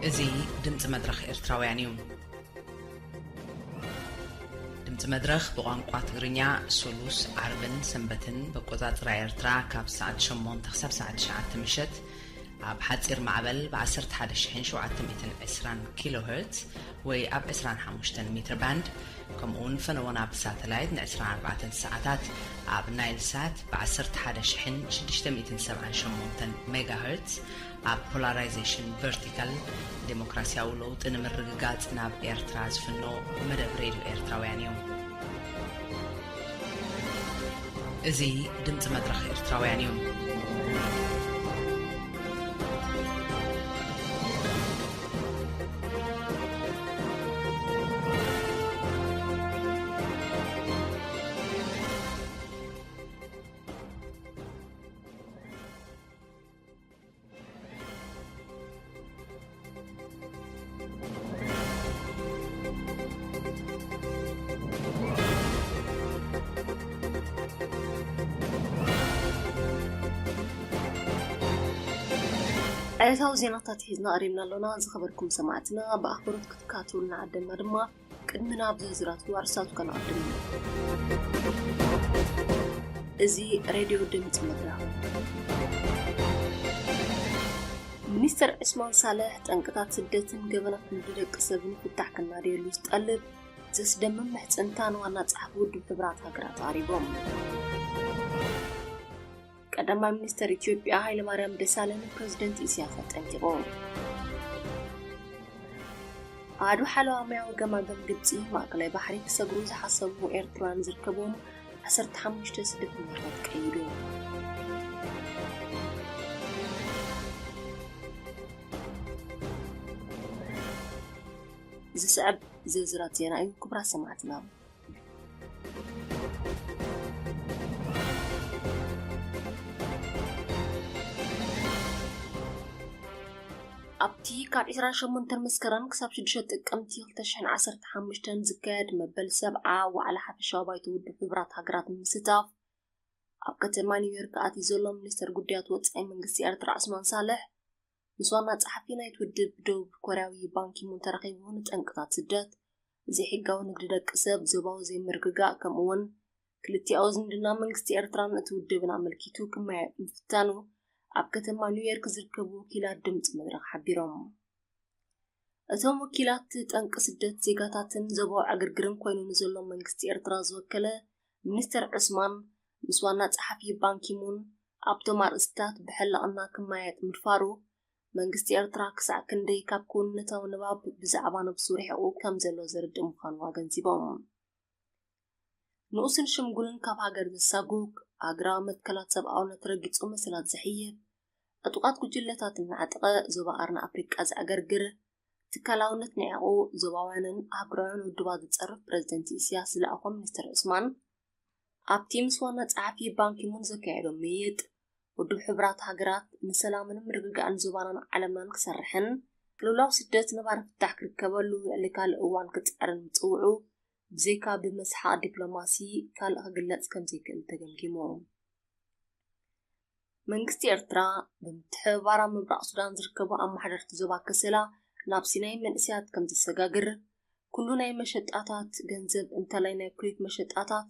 እዚ ድምፂ መድረኽ ኤርትራውያን እዩ። ድምፂ መድረኽ ብቋንቋ ትግርኛ ሶሉስ፣ ዓርብን ሰንበትን ብኣቆፃፅራ ኤርትራ ካብ ሰዓት ሸሞንተ ክሳብ ሰዓት ትሽዓተ ምሸት ኣብ ሓፂር ማዕበል ብ ዓሰርተ ሓደ ሺሕን ሸውዓተ ሚእትን ዕስራን ኪሎ ሄርትዝ ወይ ኣብ ዕስራን ሓሙሽተን ሜትር ባንድ፣ ከምኡ እውን ፈነወና ብሳተላይት ን ዕስራን ኣርባዕተን ሰዓታት ኣብ ናይል ሳት ብ ዓሰርተ ሓደ ሺሕን ሽዱሽተ ሚእትን ሰብዓን ሸሞንተን ሜጋ ሄርትዝ፣ ኣብ ፖላራይዜሽን ቨርቲካል ዴሞክራሲያዊ ለውጢ ንምርግጋጽ ናብ ኤርትራ ዝፍኖ መደብ ሬድዮ ኤርትራውያን እዩ። እዚ ድምፂ መድረኽ ኤርትራውያን እዩ። ዕለታዊ ዜናታት ሒዝና ቀሪብና ኣሎና። ዝኸበርኩም ሰማዕትና፣ ብኣኽብሮት ክትከታተሉና ዓደምና ድማ፣ ቅድሚ ናብ ዝርዝራቱ ኣርእስታቱ ከነቐድም። እዚ ሬድዮ ድምፂ መድረኽ። ሚኒስተር ዑስማን ሳልሕ፣ ጠንቅታት ስደትን ገበናት ንግዲ ደቂ ሰብን ፍታሕ ክናደየሉ ዝጠልብ ዘስደምም ምሕጽንታ ንዋና ጸሓፊ ውድብ ሕቡራት ሃገራት ኣቕሪቦም። ቀዳማይ ሚኒስተር ኢትዮጵያ ሃይለማርያም ደሳለኝ ፕረዚደንት ኢሳያስ ኣጠንቂቑ። ኣሃዱ ሓለዋ ማያዊ ገማግም ግብጺ፣ ማእከላይ ባሕሪ ክሰግሩ ዝሓሰቡ ኤርትራውያን ዝርከብዎም ዓሰርተ ሓሙሽተ ስደተኛታት ቀይዱ። ዝስዕብ ዝርዝራት ዜና እዩ፣ ክቡራት ሰማዕትና። ኣብቲ ካብ ዕስራን ሸሞንተን መስከረም ክሳብ ሽዱሽተ ጥቅምቲ ክልተ ሽሕን ዓሰርተ ሓሙሽተን ዝካየድ መበል ሰብዓ ዋዕላ ሓፈሻዊ ባይቶ ውድብ ሕቡራት ሃገራት ንምስታፍ ኣብ ከተማ ኒውዮርክ ኣትዩ ዘሎ ሚኒስተር ጉዳያት ወጻኢ መንግስቲ ኤርትራ ዑስማን ሳልሕ፣ ምስ ዋና ጸሓፊ ናይቲ ውድብ ደቡብ ኮርያዊ ባንኪሙን ተራኺቡ፣ ንጠንቅታት ስደት፣ ዘይሕጋዊ ንግዲ ደቂ ሰብ፣ ዞባዊ ዘይምርግጋእ፣ ከምኡ'ውን ክልቲኣዊ ዝምድና መንግስቲ ኤርትራን እቲ ውድብን ኣመልኪቱ ክመያየጥ ምፍታኑ ኣብ ከተማ ኒውዮርክ ዝርከቡ ወኪላት ድምጺ መድረኽ ሓቢሮም። እቶም ወኪላት፣ ጠንቂ ስደት ዜጋታትን ዞባዊ ዕግርግርን ኮይኑ ንዘሎ መንግስቲ ኤርትራ ዝወከለ ሚኒስተር ዑስማን፣ ምስ ዋና ጸሓፊ ባንኪሙን ኣብቶም ኣርእስታት ብሕልቕና ክመያየጥ ምድፋሩ፣ መንግስቲ ኤርትራ ክሳዕ ክንደይ ካብ ክውንነታዊ ንባብ ብዛዕባ ነብሱ ርሒቑ ከም ዘሎ ዘርድእ ምዃኑ ኣገንዚቦም። ንኡስን ሽምጉልን ካብ ሃገር ዘሳጉግ፣ ሃገራዊ መትከላት ሰብኣውነት ረጊጹ መሰላት ዘሕይል፣ ዕጡቓት ጉጅለታት እናዕጠቐ ዞባ ቀርኒ ኣፍሪቃ ዘዕገርግር፣ ትካላውነት ንዒቑ ዞባውያንን ኣህጉራውያን ውድባት ዝጸርፍ ፕረዚደንት ኢሳያስ ዝለኣኾ ሚኒስተር ዑስማን፣ ኣብቲ ምስ ዋና ጸሓፊ ባንኪሙን ዘካየዶ ምይይጥ፣ ውድብ ሕቡራት ሃገራት ንሰላምን ምርግጋእን ዞባናን ዓለምናን ክሰርሕን፣ ቅልውላው ስደት ነባሪ ፍታሕ ክርከበሉ ልዕሊ ካልእ እዋን ክጽዕርን ምጽውዑ፣ ብዘይካ ብመስሓቕ ዲፕሎማሲ ካልእ ክግለጽ ከም ዘይክእል ተገምጊሙ። መንግስቲ ኤርትራ ብምትሕብባር ኣብ ምብራቕ ሱዳን ዝርከቡ ኣመሓደርቲ ዞባ ከሰላ ናብ ሲናይ መንእሰያት ከም ዘሰጋግር፣ ኩሉ ናይ መሸጣታት ገንዘብ እንተላይ ናይ ኩሊት መሸጣታት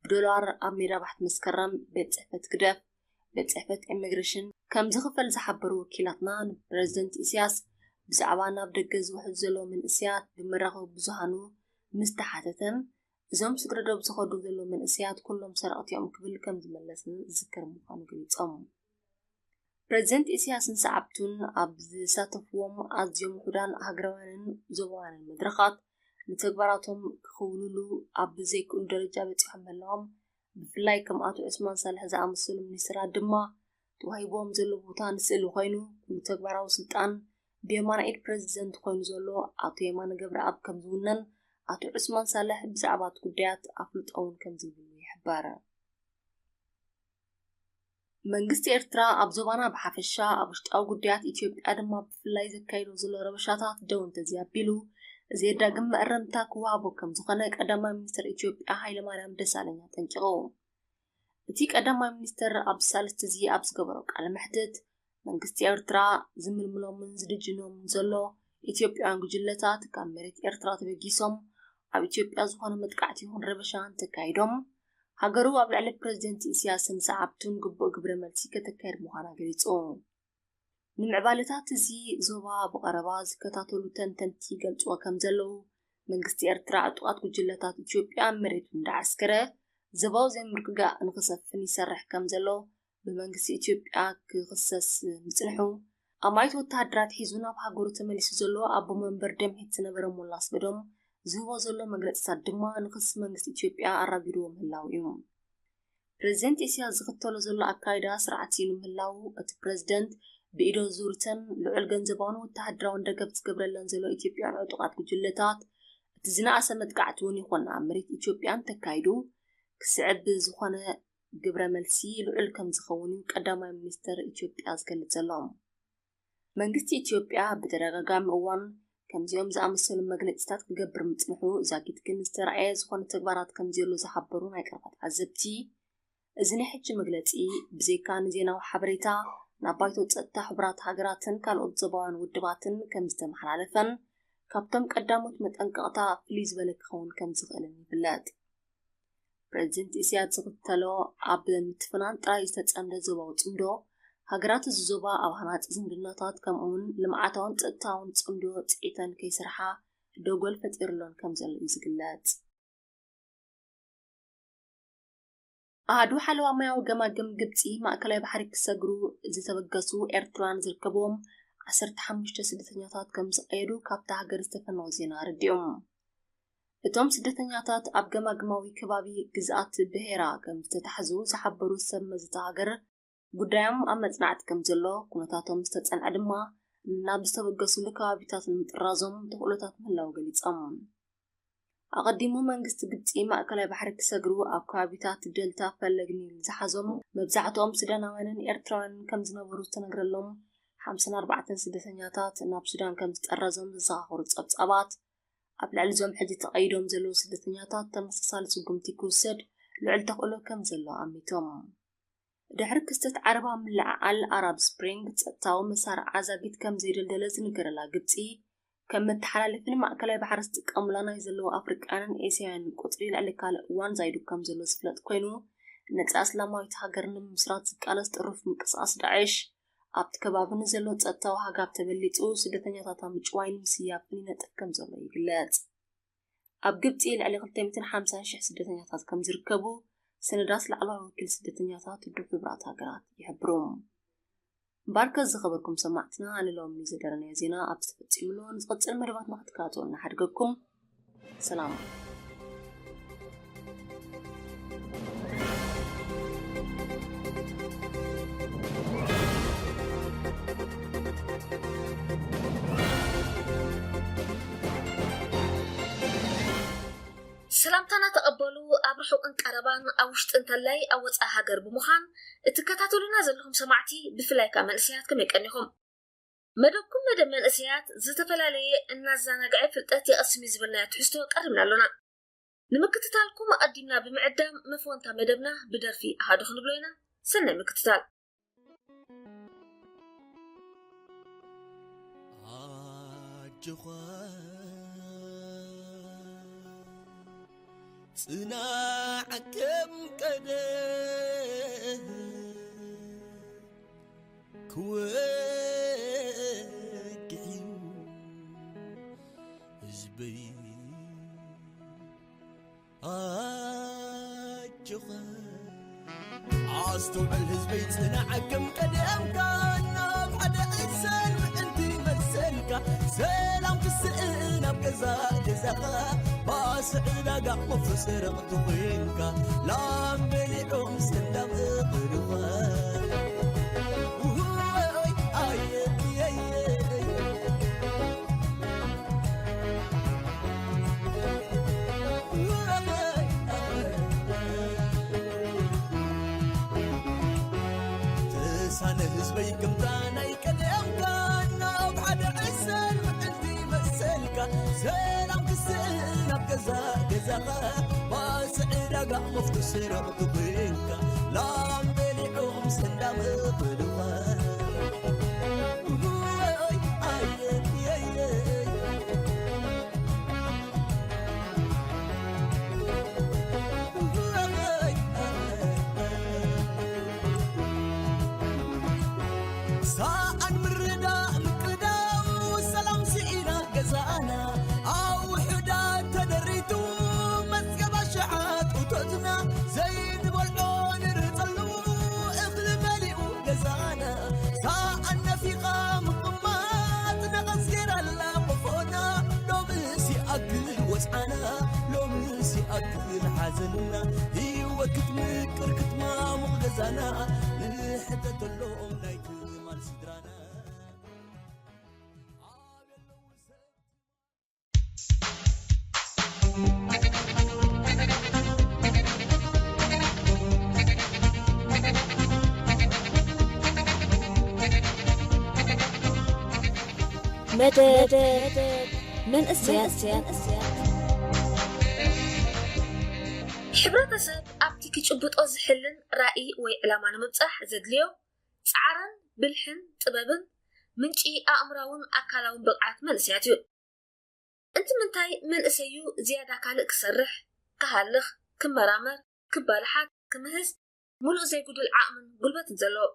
ብዶላር ኣብ ሜዳ ባሕቲ መስከረም ቤት ጽሕፈት ግደፍ፣ ቤት ጽሕፈት ኢሚግሬሽን ከም ዝኽፈል ዝሓበሩ ወኪላትና፣ ንፕረዚደንት ኢሳያስ ብዛዕባ ናብ ደገ ዝውሕዝ ዘሎ መንእሰያት ብመራኸቢ ብዙሃኑ ምስ ተሓተተን፣ እዞም ስግረ ዶብ ዝኸዱ ዘለዉ መንእሰያት ኩሎም ሰረቕቲ እዮም ክብል ከም ዝመለሰ ዝዝከር ምዃኑ ገሊጾም። ፕረዚደንት ኢሳያስን ሰዓብቱን ኣብ ዝሳተፍዎም ኣዝዮም ውሑዳን ሃገራውያንን ዞባውያንን መድረኻት ንተግባራቶም ክኽውልሉ ኣብ ዘይክእሉ ደረጃ በጺሖም ምህላዎም፣ ብፍላይ ከም ኣቶ ዑስማን ሳልሕ ዝኣመሰሉ ሚኒስተራት ድማ ተዋሂብዎም ዘሎ ቦታ ንስእሊ ኮይኑ፣ ኩሉ ተግባራዊ ስልጣን ብየማናይ ኢድ ፕረዚደንት ኮይኑ ዘሎ ኣቶ የማነ ገብረኣብ ከም ዝውነን፣ ኣቶ ዑስማን ሳልሕ ብዛዕባ እቲ ጉዳያት ኣፍልጦ እውን ከም ዘይብሉ ይሕበር። መንግስቲ ኤርትራ ኣብ ዞባና ብሓፈሻ፣ ኣብ ውሽጣዊ ጉዳያት ኢትዮጵያ ድማ ብፍላይ ዘካይዶ ዘሎ ረበሻታት ደው እንተዘይኣቢሉ፣ ዘየዳግም መእረምታ ክወሃቦ ከም ዝኾነ ቀዳማይ ሚኒስተር ኢትዮጵያ ሃይለማርያም ደሳለኝ ኣጠንቂቑ። እቲ ቀዳማይ ሚኒስተር ኣብዚ ሳልስቲ እዚ ኣብ ዝገበሮ ቃለ መሕትት፣ መንግስቲ ኤርትራ ዝምልምሎምን ዝድጅኖምን ዘሎ ኢትዮጵያውያን ጉጅለታት ካብ መሬት ኤርትራ ተበጊሶም ኣብ ኢትዮጵያ ዝኾነ መጥቃዕቲ ይኹን ረበሻ እንተካይዶም፣ ሃገሩ ኣብ ልዕሊ ፕረዚደንት ኢሳያስን ሰዓብቱን ግቡእ ግብረ መልሲ ከተካይድ ምዃና ገሊጹ። ንምዕባለታት እዚ ዞባ ብቐረባ ዝከታተሉ ተንተንቲ ይገልጽዎ ከም ዘለዉ፣ መንግስቲ ኤርትራ ዕጡቓት ጉጅለታት ኢትዮጵያ ኣብ መሬቱ እንዳዓስከረ ዞባዊ ዘይምርግጋእ ንኽሰፍን ይሰርሕ ከም ዘሎ ብመንግስቲ ኢትዮጵያ ክኽሰስ ምጽንሑ፣ ኣማኢት ወተሃደራት ሒዙ ናብ ሃገሩ ተመሊሱ ዘሎ ኣቦ መንበር ደምሒት ዝነበረ ሞላ ኣስገዶም ዝህቦ ዘሎ መግለጽታት ድማ ንኽሲ መንግስቲ ኢትዮጵያ ኣራጒድዎ ምህላዉ እዩ። ፕረዚደንት ኢሳያስ ዝኽተሎ ዘሎ ኣካይዳ ስርዓት ስኢኑ ምህላዉ፣ እቲ ፕረዚደንት ብኢዶ ዙርተን ልዑል ገንዘባውን ወተሃደራውን ደገፍ ዝገብረለን ዘሎ ኢትዮጵያውያን ዕጡቓት ጉጅለታት፣ እቲ ዝነኣሰ መጥቃዕቲ እውን ይኹን ኣብ መሬት ኢትዮጵያ እንተካይዱ፣ ክስዕብ ዝኾነ ግብረ መልሲ ልዑል ከም ዝኸውን እዩ ቀዳማይ ሚኒስተር ኢትዮጵያ ዝገልጽ ዘሎ። መንግስቲ ኢትዮጵያ ብተደጋጋሚ እዋን ከምዚኦም ዝኣመሰሉ መግለጺታት ክገብር ምጽንሑ ዛጊት ግን ዝተራእየ ዝኾነ ተግባራት ከም ዘየሎ ዝሓበሩ ናይ ቀረባ ተዓዘብቲ፣ እዚ ናይ ሕጂ መግለጺ ብዘይካ ንዜናዊ ሓበሬታ ናብ ባይቶ ጸጥታ ሕቡራት ሃገራትን ካልኦት ዞባውያን ውድባትን ከም ዝተመሓላለፈን ካብቶም ቀዳሞት መጠንቀቕታ ፍልይ ዝበለ ክኸውን ከም ዝኽእልን ይፍለጥ። ፕረዚደንት ኢሳያስ ዝኽተሎ ኣብ ምትፍናን ጥራይ ዝተጸምደ ዞባዊ ጽምዶ፣ ሃገራት እዚ ዞባ ኣብ ሃናጺ ዝምድናታት ከምኡውን ልምዓታውን ጸጥታውን ጽምዶ ጽዒተን ከይሰርሓ ደጎል ፈጢሩለን ከም ዘሎ እዩ ዝግለጽ። ኣሃዱ ሓለዋ ማያዊ ገማግም ግብጺ ማእከላይ ባሕሪ ክሰግሩ ዝተበገሱ ኤርትራውያን ዝርከብዎም ዓሰርተ ሓሙሽተ ስደተኛታት ከም ዝቐየዱ ካብታ ሃገር ዝተፈነወ ዜና ኣረዲኦም። እቶም ስደተኛታት ኣብ ገማግማዊ ከባቢ ግዝኣት ብሄራ ከም ዝተታሕዙ ዝሓበሩ ሰብ መዚ እታ ሃገር፣ ጉዳዮም ኣብ መጽናዕቲ ከም ዘሎ፣ ኩነታቶም ዝተጸንዐ ድማ ናብ ዝተበገሱሉ ከባቢታት ንምጥራዞም ተኽእሎታት ምህላው ገሊጾም። ኣቐዲሙ መንግስቲ ግብጺ ማእከላይ ባሕሪ ክሰግሩ ኣብ ከባቢታት ደልታ ፈለግ ኒል ዝሓዞም መብዛሕትኦም ሱዳናውያንን ኤርትራውያንን ከም ዝነበሩ ዝተነግረሎም ሓምሳን ኣርባዕተን ስደተኛታት ናብ ሱዳን ከም ዝጠረዞም ዘዘኻኸሩ ጸብጻባት፣ ኣብ ልዕሊ እዞም ሕጂ ተቐይዶም ዘለዉ ስደተኛታት ተመሳሳሊ ስጉምቲ ክውሰድ ልዑል ተኽእሎ ከም ዘሎ ኣሚቶም። ድሕሪ ክስተት ዓረባዊ ምልዕዓል ኣራብ ስፕሪንግ፣ ጸጥታዊ መሳርዓ ዛጊት ከም ዘይደልደለ ዝንገረላ ግብጺ፣ ከም መተሓላለፊ ንማእከላይ ባሕሪ ዝጥቀሙላ ናይ ዘለዉ ኣፍሪቃውያንን ኤስያውያንን ቁጽሪ ልዕሊ ካልእ እዋን ዛይዱ ከም ዘሎ ዝፍለጥ ኮይኑ፣ ነጻ እስላማዊት ሃገር ንምምስራት ዝቃለስ ጥሩፍ ምንቅስቓስ ዳዕሽ፣ ኣብቲ ከባቢ ንዘሎ ጸጥታዊ ሃጋፍ ተበሊጹ ስደተኛታት ኣብ ምጭዋይን ምስያፍን ይነጥፍ ከም ዘሎ ይግለጽ። ኣብ ግብጺ ልዕሊ ክልተ ሚእትን ሓምሳን ሽሕ ስደተኛታት ከም ዝርከቡ ሰነዳት ላዕለዋይ ወኪል ስደተኛታት ውድብ ሕቡራት ሃገራት ይሕብሩ። እምበኣርከስ ዝኸበርኩም ሰማዕትና፣ ንሎሚ ዘዳለናዮ ዜና ኣብዚ ተፈጺሙ ኣሎ። ንዝቕጽል መደባትና ክትከታተሉ ንሓድገኩም። ሰላም። ሰላምታና ተቐበሉ። ኣብ ርሑቕን ቀረባን፣ ኣብ ውሽጢ እንተላይ ኣብ ወጻኢ ሃገር ብምዃን እትከታተሉና ዘለኹም ሰማዕቲ፣ ብፍላይ ከኣ መንእሰያት ከመይ ቀኒኹም? መደብኩም መደብ መንእሰያት ዝተፈላለየ እናዘናግዐ ፍልጠት የቐስም እዩ ዝበልናዮ ትሕዝቶ ቀሪብና ኣሎና። ንምክትታልኩም ኣቐዲምና ብምዕዳም መፈወንታ መደብና ብደርፊ ኣሃዱ ክንብሎ ኢና። ሰናይ ምክትታል። ኣጆኻ ጽናዕ ከም ቀደም ክወግሕ እዩ ህዝበይ። ኣጆኻ ኣስተውዕል ህዝበይ፣ ጽናዕ ከም ቀደምካ፣ ናብ ሓደ ዕሰል ምዕንቲ መሰልካ፣ ሰላም ክስእን ኣብ ገዛ ገዛኻ፣ ባስ ዕዳጋ ወፍሪ ሰረቕ ተኾይንካ፣ ላም በሊዖም ሰንዳቕ እኽልኻ። ውይ ኣየ የየ ተሳነ ህዝበይ፣ ከምታ ናይ ቀደምካ ናብ ሓደ ዕሰል ምዕልቲ መሰልካ፣ ሰላም ክስእን ኣብ ገዛ ገዛኻ፣ ባስ ዕዳጋ መፍቶ ሰረቕ ተኾይንካ፣ ላም በሊዖም ሰንዳቕ እኽልኻ። ውይ ኣየ የየ ሰኣን ምርዳእ ምቅዳው ሰላም ስኢና ገዛና ኣውሕዳ ተደሪቱ መዝገባ ሸዓት እቶትና ዘይንበልዖ ንርጸሉ እኽሊ መሊኡ ገዛና ሰኣን ነፊኻ ምቕማጥ ነቐዝ ጌራላ ቆፎና ሎምስ ይኣክል ወጽዓና ሎምስ ይኣክል ሓዘንና ህይወት ክትምቅር ክትማሙቕ ገዛና ንሕተተሎም ናይ ትማል ስድራና መደብ መንእሰያት። ሕብረተሰብ ኣብቲ ክጭብጦ ዝሕልን ራእይ ወይ ዕላማ ንምብጻሕ ዘድልዮ ጻዕርን ብልሕን ጥበብን ምንጪ ኣእምራውን ኣካላውን ብቕዓት መንእሰያት እዩ። እንት ምንታይ መንእሰዩ ዝያዳ ካልእ ክሰርሕ፣ ክሃልኽ፣ ክመራመር፣ ክባልሓት፣ ክምህዝ ሙሉእ ዘይጉዱል ዓቕምን ጉልበትን ዘለዎ።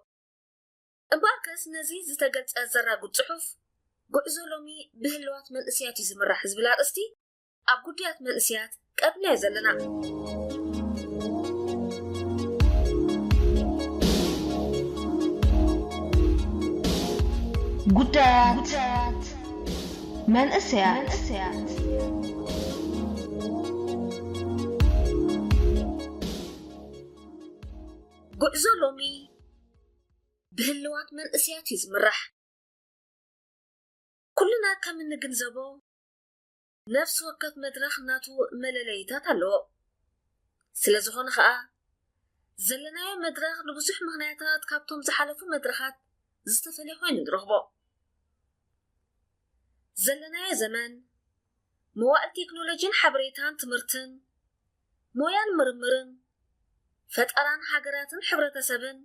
እምበኣርከስ ነዚ ዝተገልጸ ዘራጉድ ጽሑፍ ጉዕዞ ሎሚ ብህልዋት መንእሰያት እዩ ዝምራሕ ዝብል ኣርእስቲ ኣብ ጉዳያት መንእሰያት ቀርብናዮ ዘለና። ጉዳያት መንእሰያት። ጉዕዞ ሎሚ ብህልዋት መንእሰያት እዩ ዝምራሕ። ኩልና ከም እንግንዘቦ ነፍሲ ወከፍ መድረኽ ናቱ መለለይታት ኣለዎ። ስለ ዝኾነ ኸኣ ዘለናዮ መድረኽ ንብዙሕ ምኽንያታት ካብቶም ዝሓለፉ መድረኻት ዝተፈልየ ኮይኑ ንረኽቦ። ዘለናዮ ዘመን መዋእል ቴክኖሎጂን ሓበሬታን ትምህርትን ሞያን ምርምርን ፈጠራን ሃገራትን ሕብረተሰብን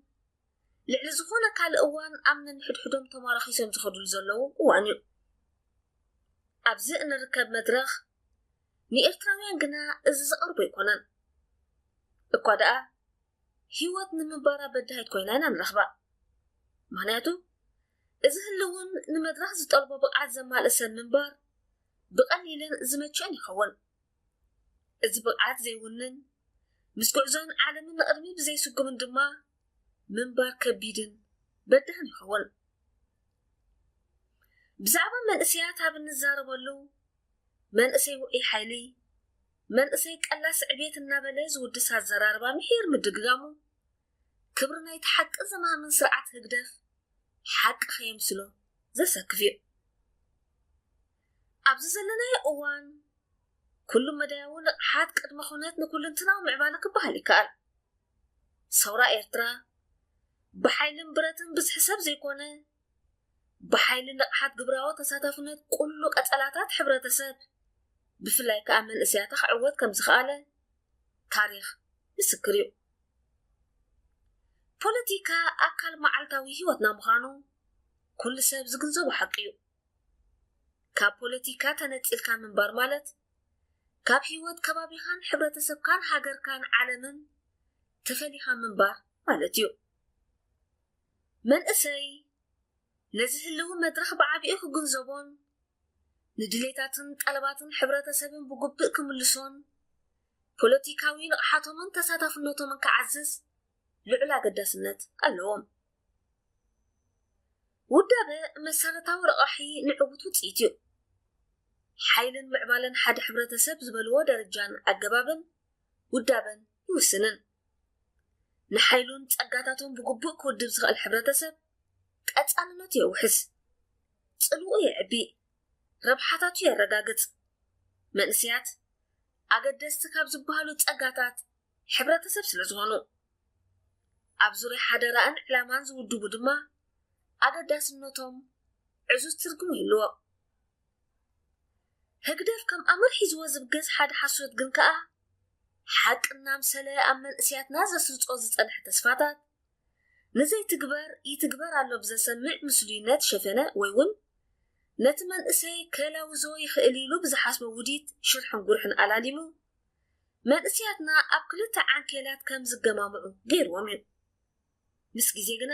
ልዕሊ ዝኾነ ካልእ እዋን ኣብ ነንሕድሕዶም ተማራኺሶም ዝኸዱሉ ዘለዉ እዋን እዩ። ኣብዚ እንርከብ መድረኽ ንኤርትራውያን ግና እዚ ዝቐርቦ ኣይኮነን። እኳ ደኣ ህይወት ንምንባራ በዳሂት ኮይና ኢና ንረኽባ። ምኽንያቱ እዚ ህልውን ንመድረኽ ዝጠልቦ ብቕዓት ዘማልእ ሰብ ምንባር ብቐሊልን ዝመችእን ይኸውን። እዚ ብቕዓት ዘይውንን ምስ ጉዕዞን ዓለምን ንቕድሚ ብዘይስጉምን ድማ ምንባር ከቢድን በዳህን ይኸውን። ብዛዕባ መንእሰያት ኣብ እንዛረበሉ መንእሰይ ውዑይ ሓይሊ፣ መንእሰይ ቀላስ ዕቤት እናበለ ዝውድስ ኣዘራርባ ምሒር ምድግጋሙ ክብሪ ናይቲ ሓቂ ዘማምን ስርዓት ህግደፍ ሓቂ ከየምስሎ ዘሰክፍ እዩ። ኣብዚ ዘለናዮ እዋን ኩሉ መዳያዊ ንቕሓት ቅድመ ኩነት ንኩልንትናዊ ምዕባለ ክበሃል ይከኣል። ሰውራ ኤርትራ ብሓይልን ብረትን ብዝሒ ሰብ ዘይኮነ ብሓይሊ ንቕሓት ግብራዊ ተሳታፍነት ኩሉ ቀጸላታት ሕብረተሰብ ብፍላይ ከኣ መንእሰያታ ክዕወት ከም ዝኸኣለ ታሪኽ ምስክር እዩ። ፖለቲካ ኣካል መዓልታዊ ህይወትና ምዃኑ ኩሉ ሰብ ዝግንዘቦ ሓቂ እዩ። ካብ ፖለቲካ ተነጺልካ ምንባር ማለት ካብ ህይወት ከባቢኻን ሕብረተሰብካን ሃገርካን ዓለምን ተፈሊኻ ምንባር ማለት እዩ። መንእሰይ ነዚ ህልዊ መድረኽ ብዓቢኡ ክግንዘቦን ንድሌታትን ጠለባትን ሕብረተሰብን ብግቡእ ክምልሶን ፖለቲካዊ ንቕሓቶምን ተሳታፍነቶምን ክዓዝዝ ልዑል ኣገዳስነት ኣለዎም። ውዳበ መሰረታዊ ረቓሒ ንዕውት ውፅኢት እዩ። ሓይልን ምዕባለን ሓደ ሕብረተሰብ ዝበልዎ ደረጃን ኣገባብን ውዳበን ይውስንን። ንሓይሉን ጸጋታቱን ብግቡእ ክውድብ ዝኽእል ሕብረተሰብ ቀጻልነቱ የውሕስ፣ ጽልውኡ የዕቢ፣ ረብሓታቱ የረጋግጽ። መንእሰያት ኣገደስቲ ካብ ዝበሃሉ ጸጋታት ሕብረተሰብ ስለ ዝኾኑ፣ ኣብ ዙርያ ሓደ ራእን ዕላማን ዝውድቡ ድማ ኣገዳስነቶም ዕዙዝ ትርጉም ይህልዎ። ህግደፍ ከም ኣምር ሒዝዎ ዝብገስ ሓደ ሓሶት ግን ከኣ ሓቂ እናምሰለ ኣብ መንእስያትና ዘስርጾ ዝጸንሐ ተስፋታት ንዘይትግበር ይትግበር ኣሎ ብዘሰምዕ ምስሉይነት ሸፈነ ወይ እውን ነቲ መንእሰይ ከላውዞ ይኽእል ኢሉ ብዝሓስቦ ውዲት ሽርሕን ጉርሕን ኣላሊሙ መንእስያትና ኣብ ክልተ ዓንኬላት ከም ዝገማምዑ ገይርዎም እዩ። ምስ ግዜ ግና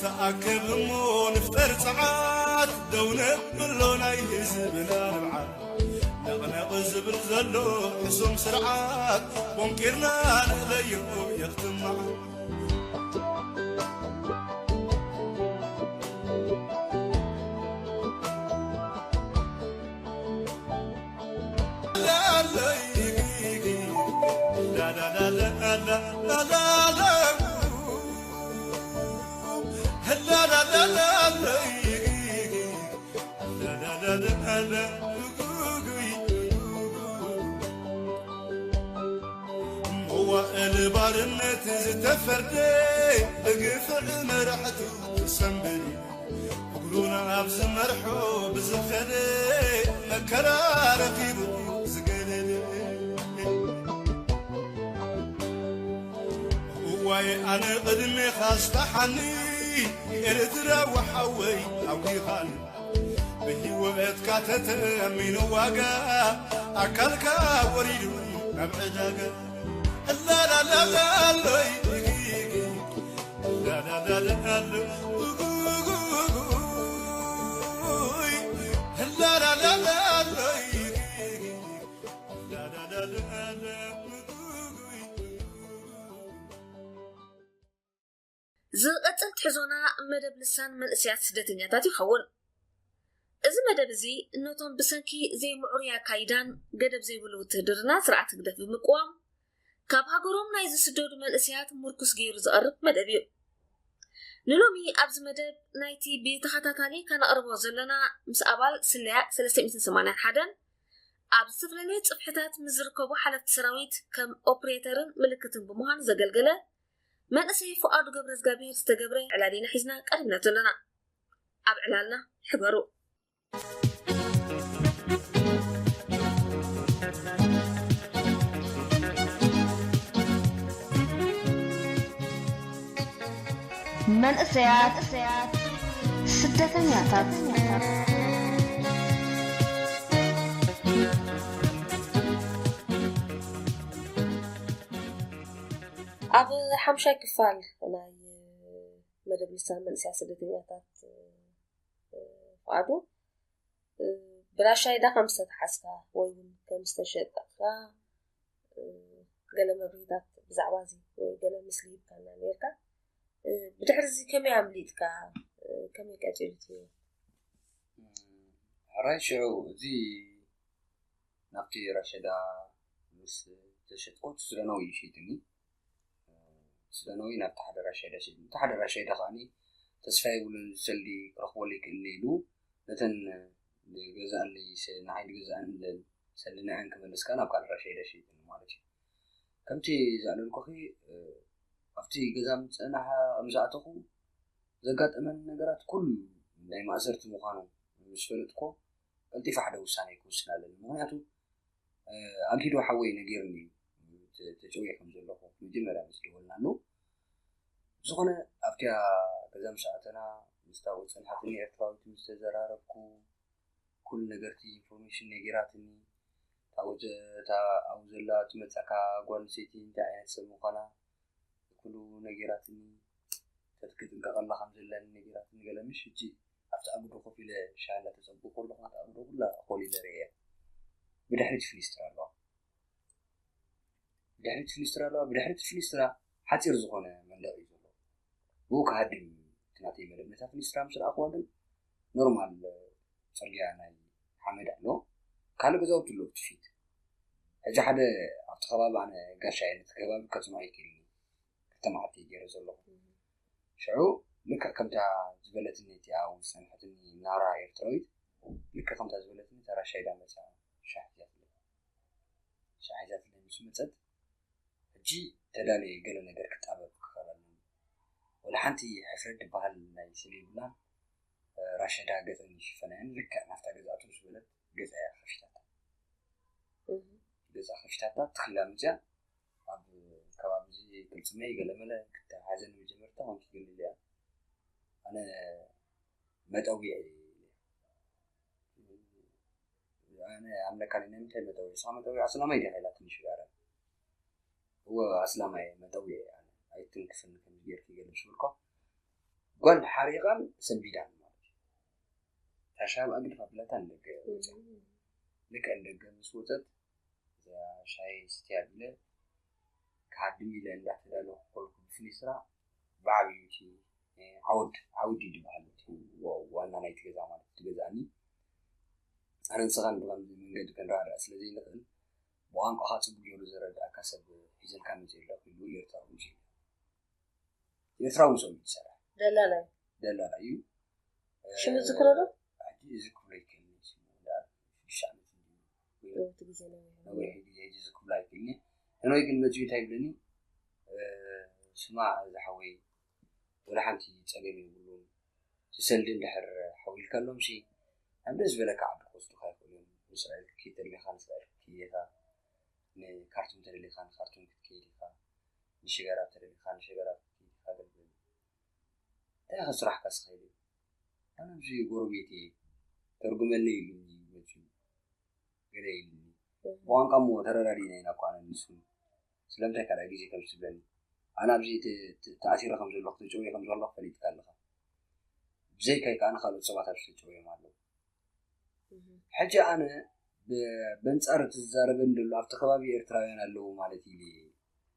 ተኣከብ እሞ ንፍጠር ጸዓት፣ ደው ነብሎ ናይ ህዝብና ንብዓት። ነቕነቕ ዝብል ዘሎ ሕሱም ስርዓት፣ ቦንቂርና ንእለዮ የኽትም መዓት። መዋእል ባርነት ዝተፈርደ፣ ብግፍዕ መራሕቱ ዝሰንበደ፣ እግሩን ኣብ ዝመርሖ ብዝኸደ፣ መከራ ረኺቡ ዝገደደ። እዋይ ኣነ ቅድሜኻ ስታሓኒ፣ ኤርትራዊ ሓወይ ኣውጊኻኒ። ብህይወትካ ተተሚኑ ዋጋ፣ ኣካልካ ወሪዱ ናብ ዕዳጋ። ላላላላሎይ፣ ላላላላሎ፣ ኡይ፣ ላላላላሎይ፣ ላላላላሎ። ዝቐጽል ትሕዞና መደብ ልሳን መንእሰያት ስደተኛታት ይኸውን። እዚ መደብ እዚ ነቶም ብሰንኪ ዘይምዕሩይ ኣካይዳን ገደብ ዘይብሉ ውትህድርና ስርዓት ህግደፍ ብምቅዋም ካብ ሃገሮም ናይ ዝስደዱ መንእሰያት ምርኩስ ገይሩ ዝቐርብ መደብ እዩ። ንሎሚ ኣብዚ መደብ ናይቲ ብተኸታታሊ ከነቕርቦ ዘለና ምስ ኣባል ስለያ ሰለስተ ሚእትን ሰማንያን ሓደን ኣብ ዝተፈላለየ ጽፍሕታት ምስ ዝርከቡ ሓለፍቲ ሰራዊት ከም ኦፕሬተርን ምልክትን ብምዃን ዘገልገለ መንእሰይ ፍቓዱ ገብረዝጋብሄር ዝተገብረ ዕላል ኢና ሒዝና ቀሪብና ዘለና። ኣብ ዕላልና ሕበሩ። መንእሰያት ስደተኛታት። ኣብ ሓምሻይ ክፋል ናይ መደብ ልሳን መንእሰያት ስደተኛታት፣ እ፣ ፍቓዱ፣ እ፣ ብራሻይዳ ከም ዝተተሓዝካ ወይ እውን ከም ዝተሸጥካ፣ እ፣ ገለ መብርሂታት ብዛዕባ እዚ ወይ ገለ ምስሊ ሂብካና ነይርካ። እ፣ ብድሕሪ እዚ ከመይ ኣምሊጥካ? እ፣ ከመይ ቀጺሉ እቲ ህይወት? ሕራይ ሽዑ እዚ ናብቲ ራሻይዳ ምስ ተሸጥኩ፣ እቲ ሱዳናዊ እዩ ሸይጥኒ። ሱዳናዊ ናብቲ ሓደ ራሻይዳ ሸይጥኒ። እቲ ሓደ ራሻይዳ ከዓኒ ተስፋ የብሉን፣ ሰልዲ ክረኽበሉ ይክእልን ኢሉ ነተን ዝገዝኣለይ ሰ-፣ ንዓይ ዝገዝኣለን ሰልዲ ንዐን ክመልስ ከኣ ናብ ካልእ ራሻይዳ ሸይጥኒ ማለት እዩ። ከምቲ ዝኣለልኩኺ፣ እ፣ ኣብቲ ገዛ ምስ ጸናሓ፣ ምስ ኣተኹ ዘጋጠመኒ ነገራት ኩሉ ናይ ማእሰርቲ ምዃኑ ምስ ፈለጥኩ፣ ቀልጢፈ ሓደ ውሳነ ክውስን ኣለኒ። ምኽንያቱ፣ እ፣ ኣግሂዶ ሓወይ ነጊሩኒ እዩ፣ ተ-፣ ተጨውየ ከም ዘለኹ መጀመርያ ምስ ደወልናሉ። ብዝኾነ፣ ኣብቲኣ ገዛ ምስ ኣተና፣ ምስታ ኣብኡ ዝጸንሐትኒ ኤርትራዊት ምስ ተዘራረብኩ፣ ኩሉ ነገርቲ ኢንፎርሜሽን ነጊራትኒ። እታ ኣብኡ ዘ-፣ እታ ኣብኡ ዘላ ትመጸካ ጓል ኣንስተይቲ እንታይ ዓይነት ሰብ ምዃና፣ ኩሉ ነጊራትኒ። ተትክጥንቀቐላ ከም ዘለኒ ነጊራትኒ። ገለ ምሽ ሕጂ ኣብቲ ኣጉዶ ኮፍ ኢለ ሻሂ እንዳተጸበኹ ከለኹ፣ ኣብቲ ኣጉዶ ኩላ ኮሊለ ርእየ። ብድሕሪት ፍሊስትራ ኣለዋ። ብድሕሪት ፍሊስትራ ኣለዋ። ብድሕሪት ፍሊስትራ ሓጺር ዝኾነ መንደቕ እዩ ዘሎ። ብኡ ክሃድም እቲ ናተይ መደብ። ነታ ፍሊስትራ ምስ ረኣኽዋ ግን ኖርማል ጽርግያ ናይ ሓመድ ኣሎ። ካልእ ገዛውቲ ኣሎ ኣብቲ ፊት። ሕጂ ሓደ ኣብቲ ከባቢ ኣነ ጋሻ እየ፣ ነቲ ከባቢ ከጽንዖ ኣይክእልን እየ። ክልተ መዓልቲ እየ ገይረ ዘለኹ። ሽዑ ልክዕ ከምታ ዝበለትኒ እቲኣ ኣብኡ ዝጸንሐትኒ ናራ ኤርትራዊት፣ ልክዕ ከምታ ዝበለትኒ እታ ራሻይዳ መጽያ ሻሕ ሒዛትለይ። ሻሕ ሒዛትለይ ምስ መጸት፣ ሕጂ ተዳልየ ገለ ነገር ክጣበብ ክኽእል ኣለኒ። ወላ ሓንቲ ሕፍረት ዝበሃል ናይ ስለ የብላን፣ ራሻይዳ ገጸን ይሽፈና እየን። ልክዕ ናብታ ገዛእቱ ምስ በለት ገጻ እያ ከፊታታ። እህ። ገጻ ከፊታታ ትኽላ መጽያ ኣብ ከባቢ እዚ ቅልጽመይ ገለመለ ክትሓዘኒ መጀመርታ ኮንኪ ገሊለ እያ። ኣነ መጠውየ እየ። ኣነ ኣምለካ ነይ ንምንታይ መጠውየ? ንስኻ መጠውየ ኣስላማይ ዲኻ ኢላትኒ ሽጋራ። እወ ኣስላማይ እየ፣ መጠውየ እየ ኣነ። ኣይትንክፍኒ ከምዚ ጌርኪ ገለ ምስ በልኳ፣ ጓል ሓሪቓን ሰንቢዳን ማለት እዩ። ታሻብ ኣግድፍ ኣቢላታ ንደገ ወፂኣ። ልክዕ ንደገ ምስ ወፀት፣ እዛ ሻሂ ስትያ ቢለ ክሃድም ኢለ እንዳተዳለኹ ከለኹ ብፍሊስትራ ብዓብዩ እቲ ዓውድ ዓውድ እዩ ዝበሃል፣ ዋና ናይቲ ገዛ ማለት እቲ ገዛኒ። ኣነ ንስኻን ብኸምዚ መንገዲ ክንረዳእ ስለ ዘይንኽእል፣ ብቋንቋኻ ፅቡቅ ገይሩ ዘረዳእካ ሰብ ሒዘልካ መፅእ ኣለኹ ኢሉ ኤርትራዊ ምስ ኢሉ። ኤርትራዊ ምስ ኢሉ ዝሰርሕ ደላላ እዩ። ደላላ እዩ። ሽሙ ዝክሮ ዶ? ሕጂ ዝክሮ ይከኒ ሽሙ። ሽዱሽተ ዓመት እንዲ ነዊሕ ግዜ፣ ሕጂ ዝክብላ ይክኒ። ሕኖይ ግን መፅኡ እንታይ ይብለኒ? ስማ ዝሓወይ፣ ወላ ሓንቲ ፀገም የብሉን። ትሰልዲ እንድሕር ሓዊልካሎም ሲ፣ ኣብ ደስ ዝበለካ ዓዲ ክወስዱኻ ይኽእሉ እዮም። ንእስራኤል ክትከይድ ተደሊኻ ንእስራኤል ክትከይድ ኢኻ። ንካርቱም ተደሊኻ ንካርቱም ክትከይድ ኢኻ። ንሽጋራ ተደሊኻ ንሽጋራ ክትከይድ ኢኻ። ኣገልግል። እንታይ ኢኻ ስራሕካ ስኸይድ? ኣነ ኣብዚ ጎረቤት እየ፣ ተርጉመለይ ኢሉኒ መፅዩ። ገለ ኢሉኒ። ብቋንቋ እሞ ተረዳዲእና ኢና እኮ ኣነ ንሱ። ስለምንታይ ካልኣይ ግዜ ከም ዝብለኒ? ኣነ ኣብዚ ተ- ተ- ተኣሲረ ከም ዘለኹ፣ ተጨውየ ከም ዘለኹ ፈሊጥካ ኣለኻ። ብዘይካይ ከኣ ካልኦት ሰባት ኣብዚ ተጨውዮም ኣለዉ። ሕጂ ኣነ ብ- በንጻር እቲ ዝዛረበኒ ዘሎ ኣብቲ ከባቢ ኤርትራውያን ኣለዉ ማለት ኢለ፣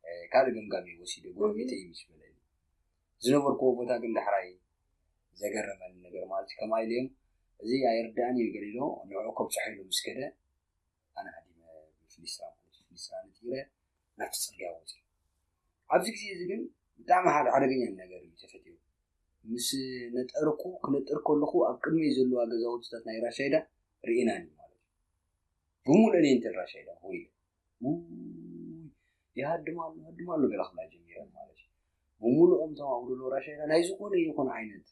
እ፣ ካልእ ገምጋም እየ ወሲደ፣ ጎረቤተይ እዩ ምስ በለኒ። ዝነበርኩዎ ቦታ ግን ዳሕራይ ዘገረመኒ ነገር ማለት እዩ፣ ከምኣ ኢለ እዮም፣ እዚ ኣይርዳእን እዩ ገለ ኢሎ፣ ንዕኡ ከብጽሖ ኢሉ ምስ ከደ፣ ኣነ ሃዲመ ብፍሊስትራ ማለት እዩ፣ ፍሊስትራ ነጢረ ናብቲ ጽርግያ ወጺኡ። ኣብዚ ግዜ እዚ ግን ብጣዕሚ ሓደ ሓደገኛ ነገር እዩ ተፈጢሩ። ምስ ነጠርኩ፣ ክነጥር ከለኹ ኣብ ቅድመይ ዘለዋ ገዛውትታት ናይ ራሻይዳ ርኤናኒ ማለት እዩ። ብምሉአን እየን እተን ራሻይዳ ሆይ ኢለን፣ ውይ፣ ይሃድም ኣሎ፣ ይሃድም ኣሎ ገለ ክብላ ጀሚረን ማለት እዩ። ብምሉኦም እቶም ኣብኡ ዘለዉ ራሻይዳ ናይ ዝኾነ ይኹን ዓይነት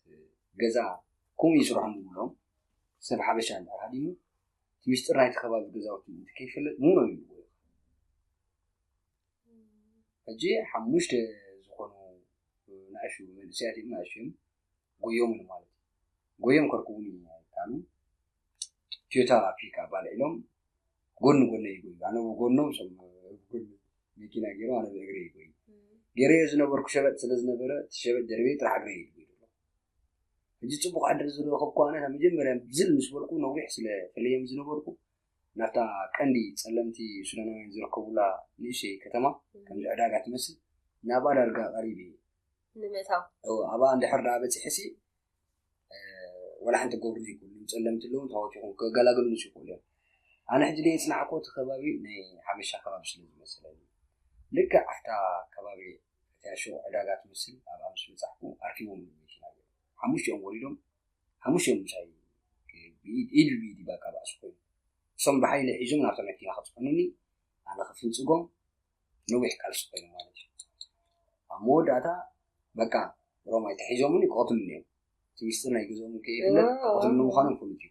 ገዛ ከምኡ ይስርሖም ብምሎም፣ ሰብ ሓበሻ እንድሕር ሃዲሙ፣ እቲ ሚስጥር ናይቲ ከባቢ ገዛውቲ ምእንቲ ከይፍለጥ ምኖም ይብልዎ እዮም። ሕጂ ሓሙሽተ ዝኾኑ ንኣሽቱ መንእሰያት እዮም፣ ንኣሽቱ እዮም፣ ጎዮም ማለት እዩ። ጎዮም ከርክቡኒ ኣይከኣሉን። ቶዮታ ፒክ ኣፕ ኣልዒሎም ጎኒ ጎነይ ይጎዩ። ኣነ ብጎኖም፣ እሶም ብጎኒ መኪና ገይሮም፣ ኣነ ብእግረይ ይጎዩ። ገይረዮ ዝነበርኩ ሸበጥ ስለ ዝነበረ፣ እቲ ሸበጥ ደርብየ ጥራሕ እግረይ ይጎዩ ዘሎ። ሕጂ ጽቡቕ ዕድል ዝረኸብኩ ኣነ፣ ካብ መጀመርያ ዝል ምስ በልኩ፣ ነዊሕ ስለ ፈለዮም ዝነበርኩ፣ ናብታ ቀንዲ ጸለምቲ ሱዳናውያን ዝርከቡላ ንእሽተይ ከተማ፣ ከምዚ ዕዳጋ ትመስል፣ ናብኣ ዳርጋ ቀሪበ እየ። ንምእታው። እወ፣ ኣብኣ እንድሕር ደኣ በጺሐሲ፣ እ፣ ወላ ሓንቲ ክገብሩኒ ይኽእሉ፣ ጸለምቲ ኣለዉ፣ ተዋፊኹም ከገላግሉኒ ይኽእሉ እዮም። ኣነ ሕጂ ደየጽናሕኩ፣ እቲ ከባቢ ናይ ሓበሻ ከባቢ ስለ ዝመሰለኒ፣ ልክዕ ኣብታ ከባቢ እቲኣ ሹቕ ዕዳጋ ትመስል ኣብኣ ምስ በጻሕኩ፣ ኣርኪቦምኒ መኪና ገይሮም። ሓሙሽቲኦም ወሪዶም፣ ሓሙሽቲኦም ምሳይ ብኢድ፣ ኢድ ብኢድ እዩ በቃ ባእሲ ኮይኑ። እሶም ብሓይሊ ሒዞም ናብታ መኪና ከጽዕኑኒ፣ ኣነ ክፍንጽጎም፣ ነዊሕ ቃልሲ ኮይኑ ማለት እዩ። ኣብ መወዳእታ በቃ ሮማይ ተሒዞምኒ ክቐትሉኒ እዮም። እቲ ሚስጥር ናይ ገዝኦም ከይፍለጥ ኦ። ክቐትሉኒ ምዃኖም ፍሉጥ እዩ።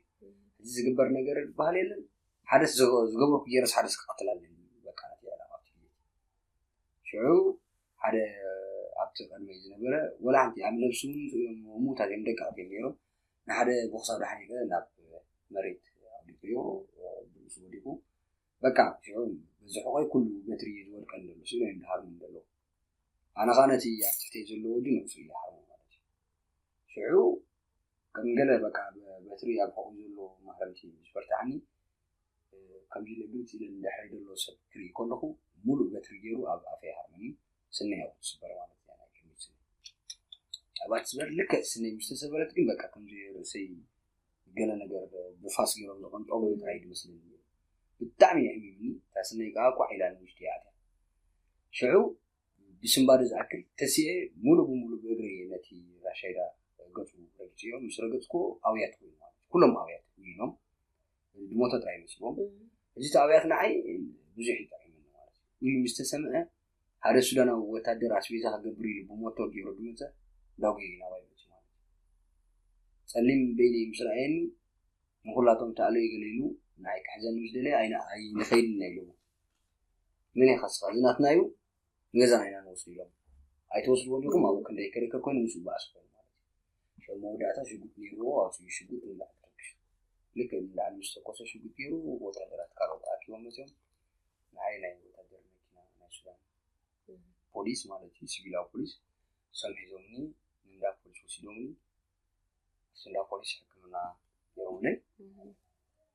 እዚ ዝግበር ነገር ዝበሃል የለን። ሓደስ ዝገ-፣ ዝገበርኩ ገይረስ ሓደስ ክቐትል ኣለኒ። በቃ ነቲ ዕላማ ኣብቲ ግዜ። ሽዑ ሓደ ኣብቲ ቅድመይ ዝነበረ፣ ወላ ሓንቲ ኣብ ነብሱ እውን ስኢኖም ምዉታት እዮም፣ ደቀቕቲ እዮም ነይሮም። ንሓደ ቦኽሳ ዶ ሓኒቐ ናብ መሬት ኣውዲቑዮ፣ ብርእሱ ወዲቑ። በቃ ሽዑ በዚ ሕቖይ ኩሉ በትሪ እዩ ዝወድቀኒ ዘሎ፣ ስኢኖም እዮም ዝሃርሙኒ ዘለዉ። ኣነ ኸኣ ነቲ ኣብ ትሕተይ ዘሎ ወዲ ንሱ እዩ ዝሃርሞ ማለት እዩ። ሽዑ ከም ገለ በቃ ብ-፣ በትሪ ኣብ ሕቖይ ዘሎ ማህረምቲ ምስ በርትዓኒ፣ እ፣ ከምዚ ኢለ ግልጽ ኢለ ንድሕረይ ዘሎ ሰብ ክርኢ ከለኹ፣ ሙሉእ በትሪ ገይሩ ኣብ ኣፈይ ይሃርመኒ። ስነይ ኣብኡ ትስበር ማለት እያ፣ ናይ ቅድሚት ስነይ። ኣብኣ ትስበር፣ ልክዕ ስነይ ምስ ተሰበረት ግን በቃ ከምዚ ርእሰይ ገለ ነገር ብፋስ ገይሮም ዝቐንጠቡ ጥራይ እዩ ዝመስለኒ ነይሩ። ብጣዕሚ ኣሕሚሙኒ፣ እታ ስነይ ከኣ ኳዕ ኢላ ንውሽጢ እያ ኣትያ። ሽዑ ብስንባደ ዝኣክል ተሲኤ ሙሉእ ብሙሉእ ብእግረይ ነቲ ራሻይዳ ገጹ ረግጽዮ። ምስ ረገጽኩ ኣውያት ኮይኑ ማለት እዩ። ኩሎም ኣውያት ውይኖም፣ ዝሞተ ጥራይ መስልዎም። እም። እዚ እቲ ኣውያት ንዓይ ብዙሕ ይጠዒመኒ ማለት እዩ። ውይ ምስ ተሰምዐ፣ ሓደ ሱዳናዊ ወታደር ኣስቤዛ ክገብር ኢሉ ብሞቶር ገይሩ ዝመጸ፣ እንዳጉየ እዩ ናባይ መጺኡ ማለት እዩ። ጸሊም በይነይ ምስ ረኣየኒ፣ ንኹላቶም ተኣለዩ ገለ ኢሉ ንዓይ ክሕዘኒ ምስ ደለየ፣ ኣይነ-፣ ኣይንኸይድን ኢለዎ። መን ኢኻ ንስኻ? እዚ ናትና እዩ፣ ንገዛና ኢና ንወስዶ ኢሎም። ኣይትወስድዎን ኢኹም፣ ኣብኡ ክንደይ ክርክር ኮይኑ ምስኡ ባእሲ ኮይኑ ማለት እዩ። ሽዑ መወዳእታ ሽጉጥ ነይርዎ፣ ኣውፂኡ ሽጉጥ ንላዕሊ ተኩሱ። ልክዕ ንላዕሊ ምስ ተኮሰ ሽጉጥ ገይሩ፣ ወታደራት ካልኦት ተኣኪቦም መፅዮም። ንዓይ ናይ ወታደር መኪና ናይ ሱዳን እም። ፖሊስ ማለት እዩ፣ ሲቪላዊ ፖሊስ፣ እሶም ሒዞምኒ እንዳ ፖሊስ ወሲዶምኒ። ኣብቲ እንዳ ፖሊስ ሕክምና ገይሮምለይ።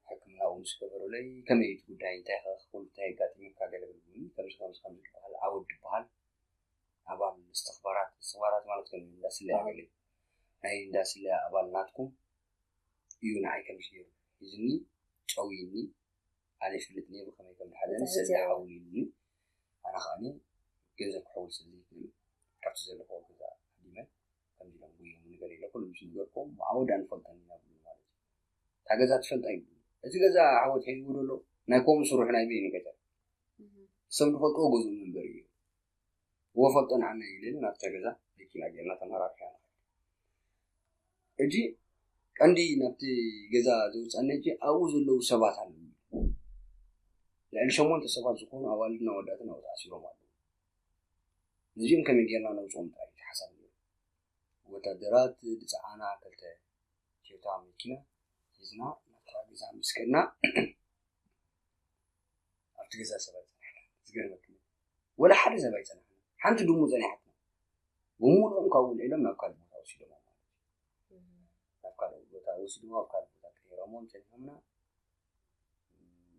ሕክምና እውን ምስ ገበሩለይ፣ ከመይ እቲ ጉዳይ፣ እንታይ ኸ ክብሉ፣ እንታይ ኣጋጢሙካ ገለ ብልኒ። ከምዚ ከምዚ ከምዚ ዝበሃል ዓወት ዝበሃል ኣባል እስትኽባራት፣ እስትኽባራት ማለት ከም እንዳ ስለያ ገለ፣ ናይ እንዳ ስለያ ኣባል ናትኩም እዩ ንዓይ ከምዚ ገይሩ ሒዝኒ፣ ጨውይኒ፣ ኣነ ይፍልጥ ነይሩ ከመይ ከም ድሓዘኒ፣ ስለ ሓውልኒ። ኣነ ከዓኒ ገንዘብ ክሕውል ስለ ዘይክእል፣ ካብቲ ዘለኹዎ ገዛ ሃዲመ፣ ከምዚ ኢሎም ጉየሙኒ ገለ ኢለ ኩሉ ምስ ነገርኩም፣ ብዓወት ኣንፈልጠን ኢና ብሉ ማለት እዩ። እታ ገዛ ትፈልጣ እዩ። እቲ ገዛ ዓወት ሒዝዎ ዘሎ ናይ ኮም ስሩሕ ናይ በይኑ ገዛ። ሰብ ዝፈልጥዎ ገዝኡ መንበሪ እዩ። እዎ ፈልጦ ንዓና እዩ ኢለ ናብታ ገዛ መኪና ጌርና ተመራሪሕና። ሕጂ ቀንዲ ናብቲ ገዛ ዘውፅኣኒ፣ ሕጂ ኣብኡ ዘለዉ ሰባት ኣለዉ። ልዕሊ ሸሞንተ ሰባት ዝኾኑ ኣዋልድና ወዳእትን ኣብኡ ተኣሲሮም ኣለዉ። ነዚኦም ከመይ ጌርና ነውፅኦም ጥራይ እቲ ሓሳብ ነይሩ። ወታደራት ዝፀዓና ክልተ ቶዮታ መኪና ሒዝና ናብታ ገዛ ምስ ከድና፣ ኣብቲ ገዛ ሰባት ኣይፀናሕናን። ዝገርመኪ፣ ወላ ሓደ ሰብ ኣይፀናሕናን። ሓንቲ ድሙ ፀኒሓትና። ብምሉኦም ካብኡ ውልዒሎም ናብ ካልእ ቦታ ወሲዶም ማለት እዩ። ናብ ካልእ ቦታ ወሲዶም፣ ኣብ ካልእ ቦታ ቀይሮሞም ፀኒሖምና።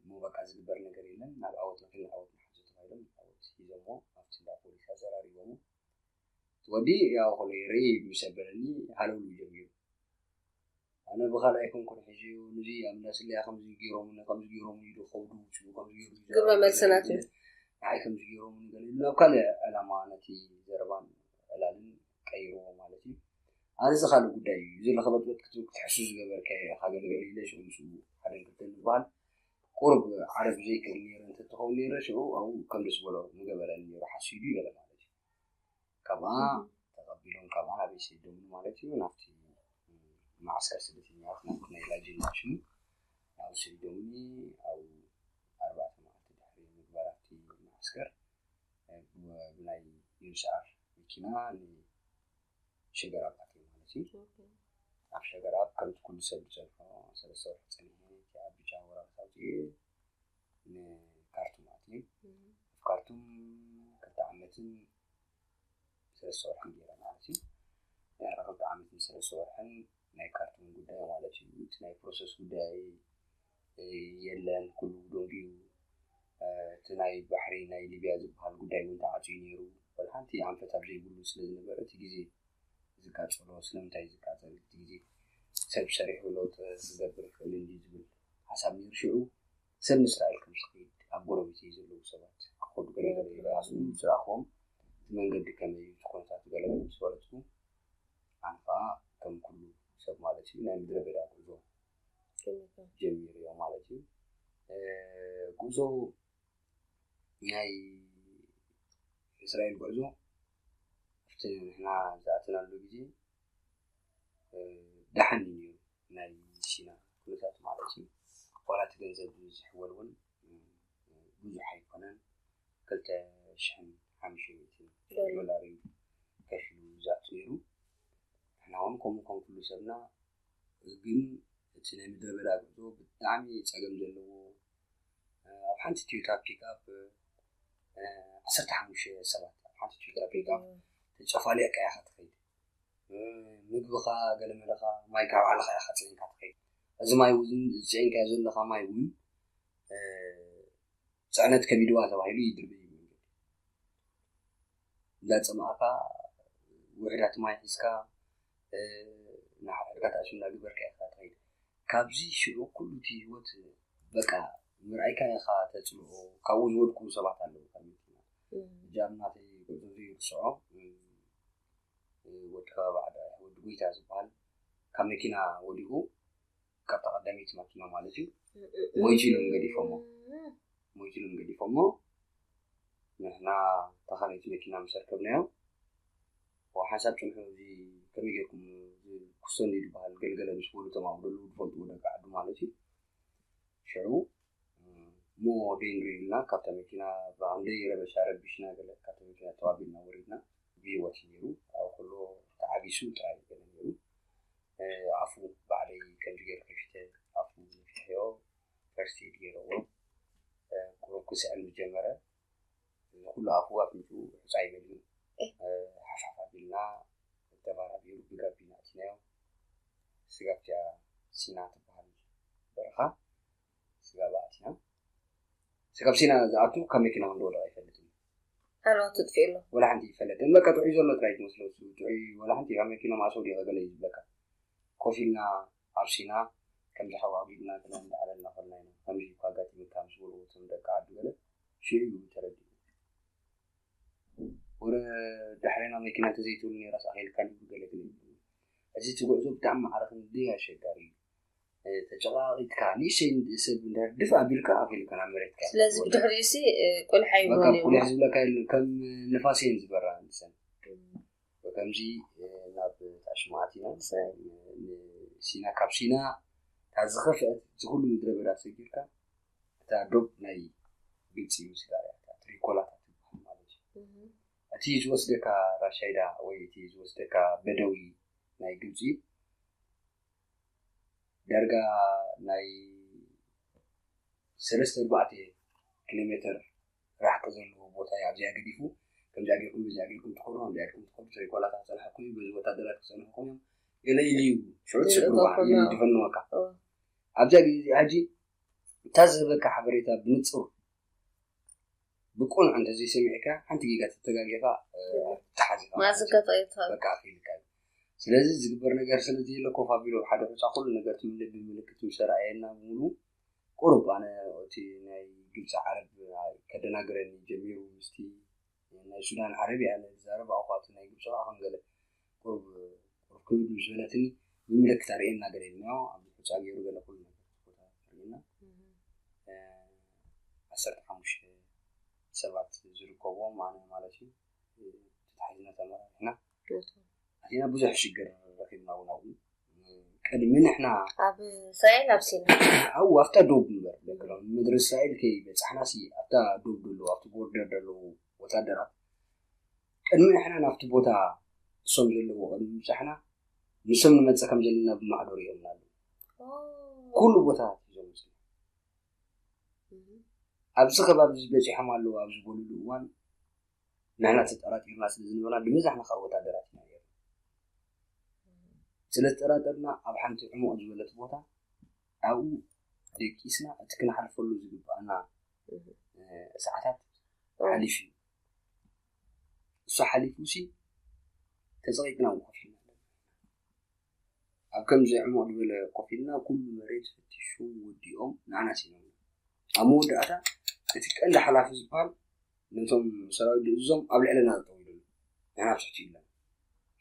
እሞ በቃ ዝግበር ነገር የለን፣ ናብ ዓወት ንኽእል፣ ዓወት ንሓዞ ተባሂሎም ዓወት ሒዞሞ ኣብቲ እንዳ ፖሊስ ኣዘራሪቦሞ። እቲ ወዲ ያው ኮሎ ይርኢ ምስ ኣበለኒ ሃለውሉ ጀሚሩ። ኣነ ብኻልኣይ ኮንኩን ሕጂ ንዚ ኣብ እንዳ ስለያ ከምዚ ገይሮምኒ፣ ከምዚ ገይሮምኒ ኢሉ ከብዱ ውፅኡ፣ ከምዚ ገይሩ ግብረ መልሲ ናቱ እዩ። ንዓይ ከምዚ ገይሮምኒ ገለ ኢሉ ናብ ካልእ ዕላማ ነቲ ዘረባን ዕላልን ቀይርዎ ማለት እዩ። ኣነ እዚ ካልእ ጉዳይ እዩ። እዚ ለኸበጥበጥ ክትብል ክትሕሱ ዝገበርካዮ ኢኻ ገለ ገለ ኢለ ሽዑ ምስኡ ሓደን ክልተን ዝበሃል ቁሩብ ዓረብ ዘይክእል ነይረ እንተትኸውን ነይረ ሽዑ ኣብኡ ከም ደስ በሎ ምገበረኒ ነይሩ ሓሲዱ ይበለ ማለት እዩ። ካብኣ ተቐቢሎም ካብኣ ናበይ ሰዲዶምኒ ማለት እዩ? ናብቲ ማዕስከር ስደተኛታት ናብቲ ናይ ላጅና ሽሙ ናብኡ ሰዲዶምኒ። ኣብ ኣርባዕተ መዓልቲ ድሕሪ ምግባር ኣብቲ ማዕስከር ብናይ ዩንስኣር መኪና ንሸገራብ ኣትየ ማለት እዩ። ኣብ ሸገራብ ከምቲ ኩሉ ሰብ ዝፀንሖ ሰለስተ ወርሒ ፀኒሐ፣ እቲ ኣብ ብጫ ወረቐት ኣውፅኤ ንካርቱም ኣትየ። ኣብ ካርቱም ክልተ ዓመትን ሰለስተ ወርሕን ገይረ ማለት እዩ። ድሕሪ ክልተ ዓመትን ሰለስተ ወርሕን ናይ ካርቱም ጉዳይ ማለት እዩ፣ እቲ ናይ ፕሮሰስ ጉዳይ የለን፣ ኩሉ ደንጊዩ። እቲ ናይ ባሕሪ ናይ ሊብያ ዝበሃል ጉዳይ እውን ተዓፅዩ ነይሩ። ወላ ሓንቲ ኣንፈት ኣብ ዘይብሉ ስለ ዝነበረ እቲ ግዜ ዝቃፀሎ ስለምንታይ ዝቃፀል፣ እቲ ግዜ ሰብ ሰሪሑ ለውጢ ክገብር ይኽእል እንድዩ ዝብል ሓሳብ ነይሩ። ሽዑ ሰብ ንእስራኤል ከም ዝኸይድ ኣብ ጎረቤተይ ዘለዉ ሰባት ክኸዱ ገለ ገለ ይረኣሱ ዝረኣኽዎም፣ እቲ መንገዲ ከመይ እዩ፣ እቲ ኩነታት ገለ ገለ ምስ ፈለጥኩ፣ ኣነ ከዓ ከም ኩሉ ሰብ ማለት እዩ ናይ ምድረ በዳ ጉዕዞ ጀሚረዮ ማለት እዩ። ጉዕዞ ናይ እስራኤል ጉዕዞ ኣብቲ ንሕና ዝኣተናሉ ግዜ ደሓን እዩ ነይሩ፣ ናይ ሲና ኩነታት ማለት እዩ። ዋላ እቲ ገንዘብ ዝሕወል እውን ብዙሕ ኣይኮነን፣ ክልተ ሽሕን ሓሙሽተ ሚእትን ዶላር እዩ ከፊሉ ዝኣቱ ነይሩ። ንሕና እውን ከምኡ ከም ኩሉ ሰብና፣ ግን እቲ ናይ ምድረ በዳ ጉዕዞ ብጣዕሚ ፀገም ዘለዎ፣ ኣብ ሓንቲ ቶዮታ ፒክኣፕ ዓሰርተ ሓሙሽተ ሰባት ኣብ ሓንቲ ቶዮታ ፒክኣፕ ተጨፋሊቕካ ኢኻ ትኸይድ። ምግብኻ ገለመለኻ ማይ ካብ ዓለኻ ኢኻ ፅዒንካ ትኸይድ። እዚ ማይ እውን ፅዒንካዮ ዘለኻ ማይ እውን ፅዕነት ከቢድዋ ተባሂሉ ይድርበ እዩ መንገዲ። እንዳፀማእካ ውሕዳት ማይ ሒዝካ ንሓድሕድካ ተኣሽም እንዳገበርካ ኢኻ ትኸይድ። ካብዚ ሽዑ ኩሉ እቲ ህይወት በቃ ምርኣይካ ኢኻ ተፅልኦ። ካብኡ ዝወድቁ ሰባት ኣለዉ ካብ መኪና። እጃም ናተይ ጉዕዞ ዘይርስዖ ወዲ ከባቢ ዓዲ ወዲ ጎይታ ዝበሃል ካብ መኪና ወዲቑ፣ ካብታ ቀዳመይቲ መኪና ማለት እዩ፣ ሞይቱ ኢሎም ገዲፎሞ። ሞይቱ ኢሎም ገዲፎሞ። ንሕና እታ ካልኣይቲ መኪና ምስ ኣርከብናዮ፣ ሓንሳብ ፅንሑ፣ እዚ ከመይ ጌርኩም፣ እዚ ኩስቶ እንዲ ዝበሃል ገልገለ ምስ በሉ፣ እቶም ኣብኡ ዘለዉ ዝፈልጥዎ ደቂ ዓዱ ማለት እዩ። ሽዑ እሞ ደይ ንሪኦ ኢልና ካብታ መኪና ብኣንደይ ረበሻ ረቢሽና ገለ ካብታ መኪና ተባቢልና ወሪድና። ብህይወት እዩ ነይሩ። ኣብ ኩሉ ተዓቢሱ ጥራይ ገለ ነይሩ። ኣፉ ባዕለይ ከምዚ ገይሩ ከፊተ ኣፉ ነፊሐዮ፣ ፈርስት ኤድ ገይረዎ። ቁሩብ ክስዕል ምስ ጀመረ፣ እዚ ኩሉ ኣፉ ኣፍንጭኡ ሑፃ ይበል እዩ። ሓፍሓፍ ኣቢልና፣ ተባራቢሩ፣ ስጋብ እቲኣ ሲና ትበሃል በረኻ ስጋብ ኣቲና፣ ስጋብ ሲና ዝኣቱ ካብ መኪና ከም ዝወደቐ ኣይፈልጥን። ኣልዋ ትጥፊእ ኣሎ። ወላ ሓንቲ ይፈለጥን። በቃ ጥዑይ ዘሎ ጥራይ ትመስሎ። እሱ ጥዑይ ወላ ሓንቲ ካብ መኪና ማእሰው ዲኻ ገለ እዩ ዝብለካ። ኮፍ ኢልና ኣብ ሲና ከምዚ ሓዋዊድና ክና እንዳዓለልና ከልና ኢና። ከምዚ እኳ ኣጋጢሙካ ምስ በልዎ እቶም ደቂ ዓዲ ገለ ሽዑ እዩ ተረዲኡ። ወረ ዳሕሬና መኪና ተዘይትብሉ ነይራስ ኣኺልካ ንብሉ ገለ ግን ይብሉ። እዚ እቲ ጉዕዞ ብጣዕሚ ማዕረ ክንደይ ኣሸጋሪ እዩ። ተጨቃቂጥካ ንእሽተይ ሰብ እንድሕር ድፍ ኣቢልካ ኣኺልካ ናብ መሬትካ ስለዚ ብድሕሪኡ ሲ ቁልሕ ኣይብሎን እዩ። ቁልሕ ዝብለካ የለን። ከም ንፋስ እየን ዝበራ ንሰን። ከምዚ ናብ ታሽማዓት ኢና ንሲና ካብ ሲና እታ ዝኸፍአት ዝኩሉ ምድረ በዳ ሰጊርካ እታ ዶብ ናይ ግብፂ ምስላ እያ። እታ ትሪኮላታ ትበሃል ማለት እዩ። እቲ ዝወስደካ ራሻይዳ ወይ እቲ ዝወስደካ በደዊ ናይ ግብፂ ዳርጋ ናይ ሰለስተ ኣርባዕተ ኪሎ ሜትር ራሕቂ ዘለዎ ቦታ እዩ። ኣብዚኣ ገዲፉ ከምዚኣ ጌርኩም በዚኣ ጌርኩም ትኸዱ ከምዚኣ ጌርኩም ትኸዱ ትሪኮላታ ክፀንሐኩም እዩ በዚ ወታደራት ክፀንሕኩም እዮም ገለ ኢሉ እዩ ሽዑ ትስዕርዋ ይድፈንወካ። ኣብዚኣ ግዜ እዚኣ ሕጂ እታ ዝህበካ ሓበሬታ ብንፁር ብቁኑዕ እንተዘይሰሚዕካ ሓንቲ ጌጋ ተተጋጊኻ ተሓዚኻ ማዝገት ኣይትኸል በቃ ኣኺልካ እዩ። ስለዚ ዝግበር ነገር ስለዘየለ ኮፍ ኣቢሉ ሓደ ሑፃ ኩሉ ነገር ትምልድ ብምልክት ምስ ኣርኣየና ብምሉ ቁሩብ ኣነ እቲ ናይ ግብፂ ዓረብ ከደናግረኒ ጀሚሩ ምስቲ ናይ ሱዳን ዓረብ እያ ዝዛረብ ኣኳ እቲ ናይ ግብፂ ከዓ ከም ገለ ቁሩብ ቁሩብ ክብድ ምስ በለትኒ ብምልክት ኣርእየና ገለ ኢልናዮ ኣብ ሑፃ ገይሩ ገለ ኩሉ ነገር ቦታ ኣርእየና ዓሰርተ ሓሙሽተ ሰባት ዝርከብዎም ኣነ ማለት እዩ ተታሒዝና ተመራሪሕና ኣቲና ብዙሕ ሽግር ረኪብና እውን ኣብኡ ቅድሚ ንሕና ኣብ እስራኤል ኣብ ሲና ኣብኡ ኣብታ ዶብ እምበር ምድሪ እስራኤል ከይበፃሕና ሲ ኣብታ ዶብ ደለዉ ኣብቲ ቦርደር ደለዉ ወታደራት ቅድሚ ንሕና ናብቲ ቦታ እሶም ዘለዎ ቅድሚ ምብፃሕና ንሶም ንመፀ ከም ዘለና ብማዕዶ ሪኦምና ኣለዉ ኩሉ ቦታ ሒዞም ኣብዚ ከባቢ እዚ በፂሖም ኣለዉ ኣብ ዝበሉሉ እዋን ንሕና ተጠራጢርና ስለ ዝነበርና ብመዛሕና ካብ ወታደራት ኢና ነርና ስለ ዝጠራጠርና ኣብ ሓንቲ ዕሙቕ ዝበለት ቦታ ኣብኡ ደቂስና እቲ ክንሓልፈሉ ዝግባኣና ሰዓታት ሓሊፉ እዩ እሱ ሓሊፉ ሲ ተፀቂጥና እውን ኮፍ ኢልና ኣለና ኣብ ከምዚ ዕሙቕ ዝበለ ኮፍ ኢልና ኩሉ መሬት ፈቲሾም ወዲኦም ንዓና ሲኖም ኣብ መወዳእታ እቲ ቀንዲ ሓላፊ ዝበሃል ነቶም ሰራዊት ዝእዝዞም ኣብ ልዕለና ጠጠው ኢሉ ኣሎ ንሕና ኣብ ትሕቲ ኢልና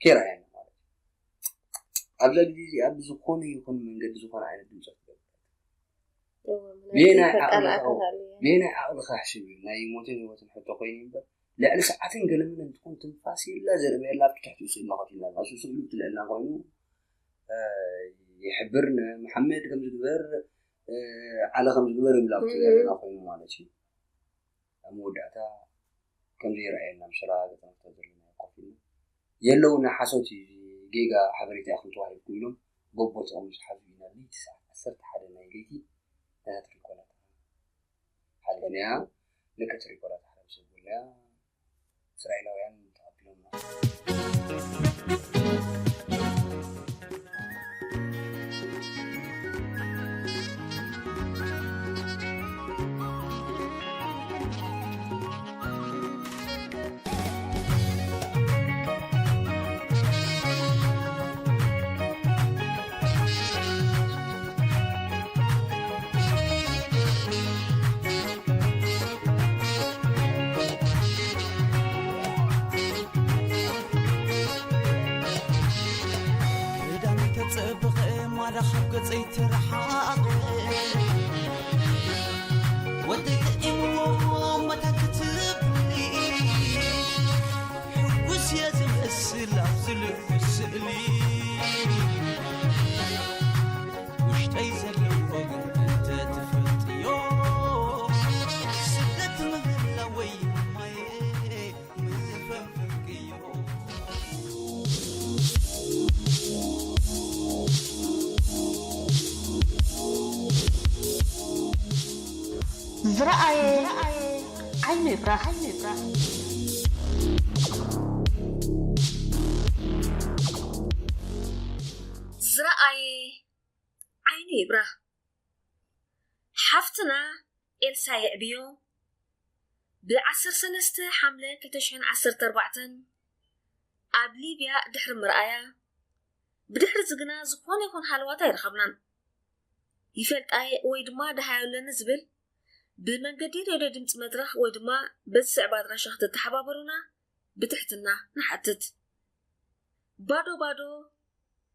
ከይረኣየና ማለት እዩ ኣብዛ ግዜ እዚኣ ብዝኾነ ይኹን መንገዲ ዝኾነ ዓይነት ድምፂ ክትገብር ናይ ዓቕልኻ ሕስብ እዩ ናይ ሞትን ህይወትን ሕቶ ኮይኑ እምበር ልዕሊ ሰዓትን ገለምን እንትኾን ትንፋስ የላ ዘርኢ የላ ኣብቲ ትሕቲ ስእልና ኮፍ ኢልና እሱ ስእሉ ትልዕልና ኮይኑ ይሕብር ንመሓመድ ከም ዝግበር ዓለ ከም ዝግበር ይብላ ኣብቲ ልዕልና ኮይኑ ማለት እዩ ኣብ መወዳእታ ከም ዘይረኣየና ምስ ሰራዊት ተመክተ ዘለና ኮፍ ኢልና የለውና ሓሶት እዩ ጌጋ ሓበሬታ ኢኹም ተዋሂብኩም ኢሎም በቦትኦም ዝሓዙ ኢና ለይቲ ሰዓት ዓሰርተ ሓደ ናይ ለይቲ ነታ ትሪኮላታ ሓሊፍናያ ልክዕ ትሪኮላታ ሓለፍ ዘብልናያ እስራኤላውያን ተቐቢሎምና ክዳን ተጸብቐ ማዳ ካብ ገጸይ ተረሓቐ ወደይ ጥዒምዎ መታን ክትብሊ ሕጉስ እየ ዝመስል ኣብዚ ልቢ ስእሊ ውሽጠይ ዘለዎ ግን እንተ ትፈልጥዮ ስደት ምህላወይ ማየ ዝረኣየ ዓይኑ ይፍራሕ። ዝረኣየ ይብራህ። ሓፍትና ኤልሳ የዕብዮ ብ ዓሰርተ ሰለስተ ሓምለ ክልተ ሽሕን ዓሰርተ ኣርባዕተን ኣብ ሊብያ ድሕሪ ምርኣያ፣ ብድሕሪ እዚ ግና ዝኾነ ይኹን ሃለዋት ኣይረኸብናን። ይፈልጣየ ወይ ድማ ደሃዮ ኣለኒ ዝብል ብመንገዲ ሬድዮ ድምፂ መድረኽ ወይ ድማ በዚ ስዕብ ኣድራሻ ክትተሓባበሩና ብትሕትና ንሓትት። ባዶ ባዶ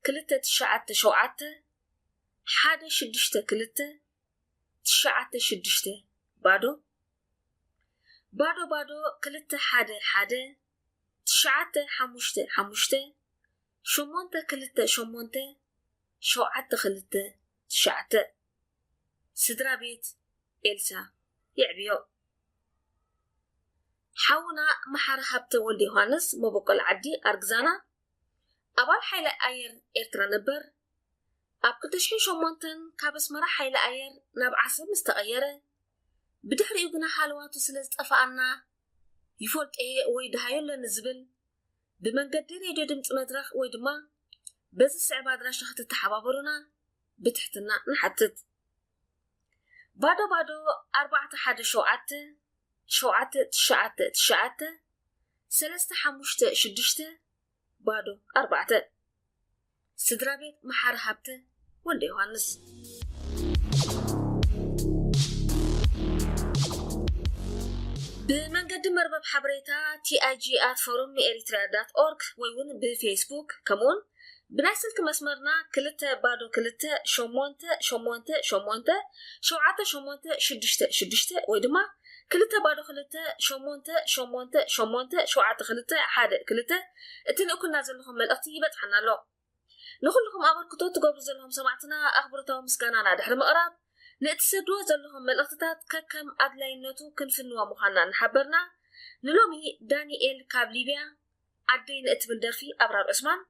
ክልተ ትሽዓተ ሸውዓተ ሓደ ሽዱሽተ ክልተ ትሽዓተ ሽዱሽተ ባዶ ባዶ ባዶ ክልተ ሓደ ሓደ ትሽዓተ ሓሙሽተ ሓሙሽተ ሸሞንተ ክልተ ሸሞንተ ሸውዓተ ክልተ ትሽዓተ። ስድራ ቤት ኤልሳ የዕብዮ። ሓውና መሓሪ ሃብተ ወልደ ዮሃንስ መበቆል ዓዲ ኣርግዛና ኣባል ሓይሊ ኣየር ኤርትራ ነበር። ኣብ ክልተ ሽሕን ሸሞንተን ካብ ኣስመራ ሓይሊ ኣየር ናብ ዓሰብ ምስ ተቐየረ፣ ብድሕሪኡ ግና ሃለዋቱ ስለ ዝጠፍኣና፣ ይፈልጦ እየ ወይ ደሃዮ ኣለኒ ዝብል ብመንገዲ ሬድዮ ድምፂ መድረኽ ወይ ድማ በዚ ስዕብ ኣድራሻ ክትተሓባበሩና ብትሕትና ንሓትት። ባዶ ባዶ ኣርባዕተ ሓደ ሸውዓተ ሸውዓተ ትሽዓተ ትሽዓተ ሰለስተ ሓሙሽተ ሽዱሽተ ባዶ ኣርባዕተ። ስድራ ቤት መሓሪ ሃብተ ወልደ ዮሃንስ። ብመንገዲ መርበብ ሓበሬታ ቲኣይጂ ኣት ፎሩም ኤሪትሪያ ዳት ኦርግ ወይ እውን ብፌስቡክ፣ ከምኡውን ብናይ ስልኪ መስመርና ክልተ ባዶ ክልተ ሸሞንተ ሸሞንተ ሸሞንተ ሸውዓተ ሸሞንተ ሽዱሽተ ሽዱሽተ ወይ ድማ ክልተ ባዶ ክልተ ሸሞንተ ሸሞንተ ሸሞንተ ሸውዓተ ክልተ ሓደ ክልተ እትልእኩልና ዘለኹም መልእኽቲ ይበጽሓና ኣሎ። ንኹልኹም ኣበርክቶ ትገብሩ ዘለኹም ሰማዕትና ኣኽብሮታዊ ምስጋናና ድሕሪ ምቕራብ፣ ንእትሰድዎ ዘለኹም መልእኽትታት ከከም ኣድላይነቱ ክንፍንዎ ምዃንና እናሓበርና፣ ንሎሚ ዳንኤል ካብ ሊብያ ዓደይ ንእትብል ደርፊ ኣብራር ዑስማን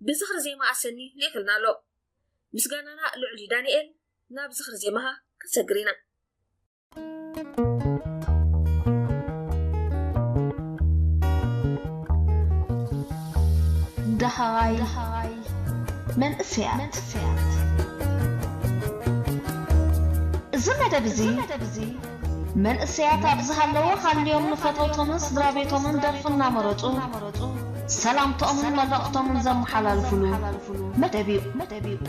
ብዝኽሪ ዜማ ኣሰኒ ልኢኽልና ኣሎ። ምስጋናና ልዑል እዩ ዳንኤል፣ ናብ ዝኽሪ ዜማኻ ክንሰግር ኢና። ደሃይ መንእሰያት። እዚ መደብ እዚ መንእሰያት ኣብ ዝሃለዎ ሃልዮም ንፈተውቶምን ስድራ ቤቶምን ደርፊ እናመረጹ ሰላምቶኦምን መልእኽቶምን ዘመሓላልፉሉ መደብ እዩ።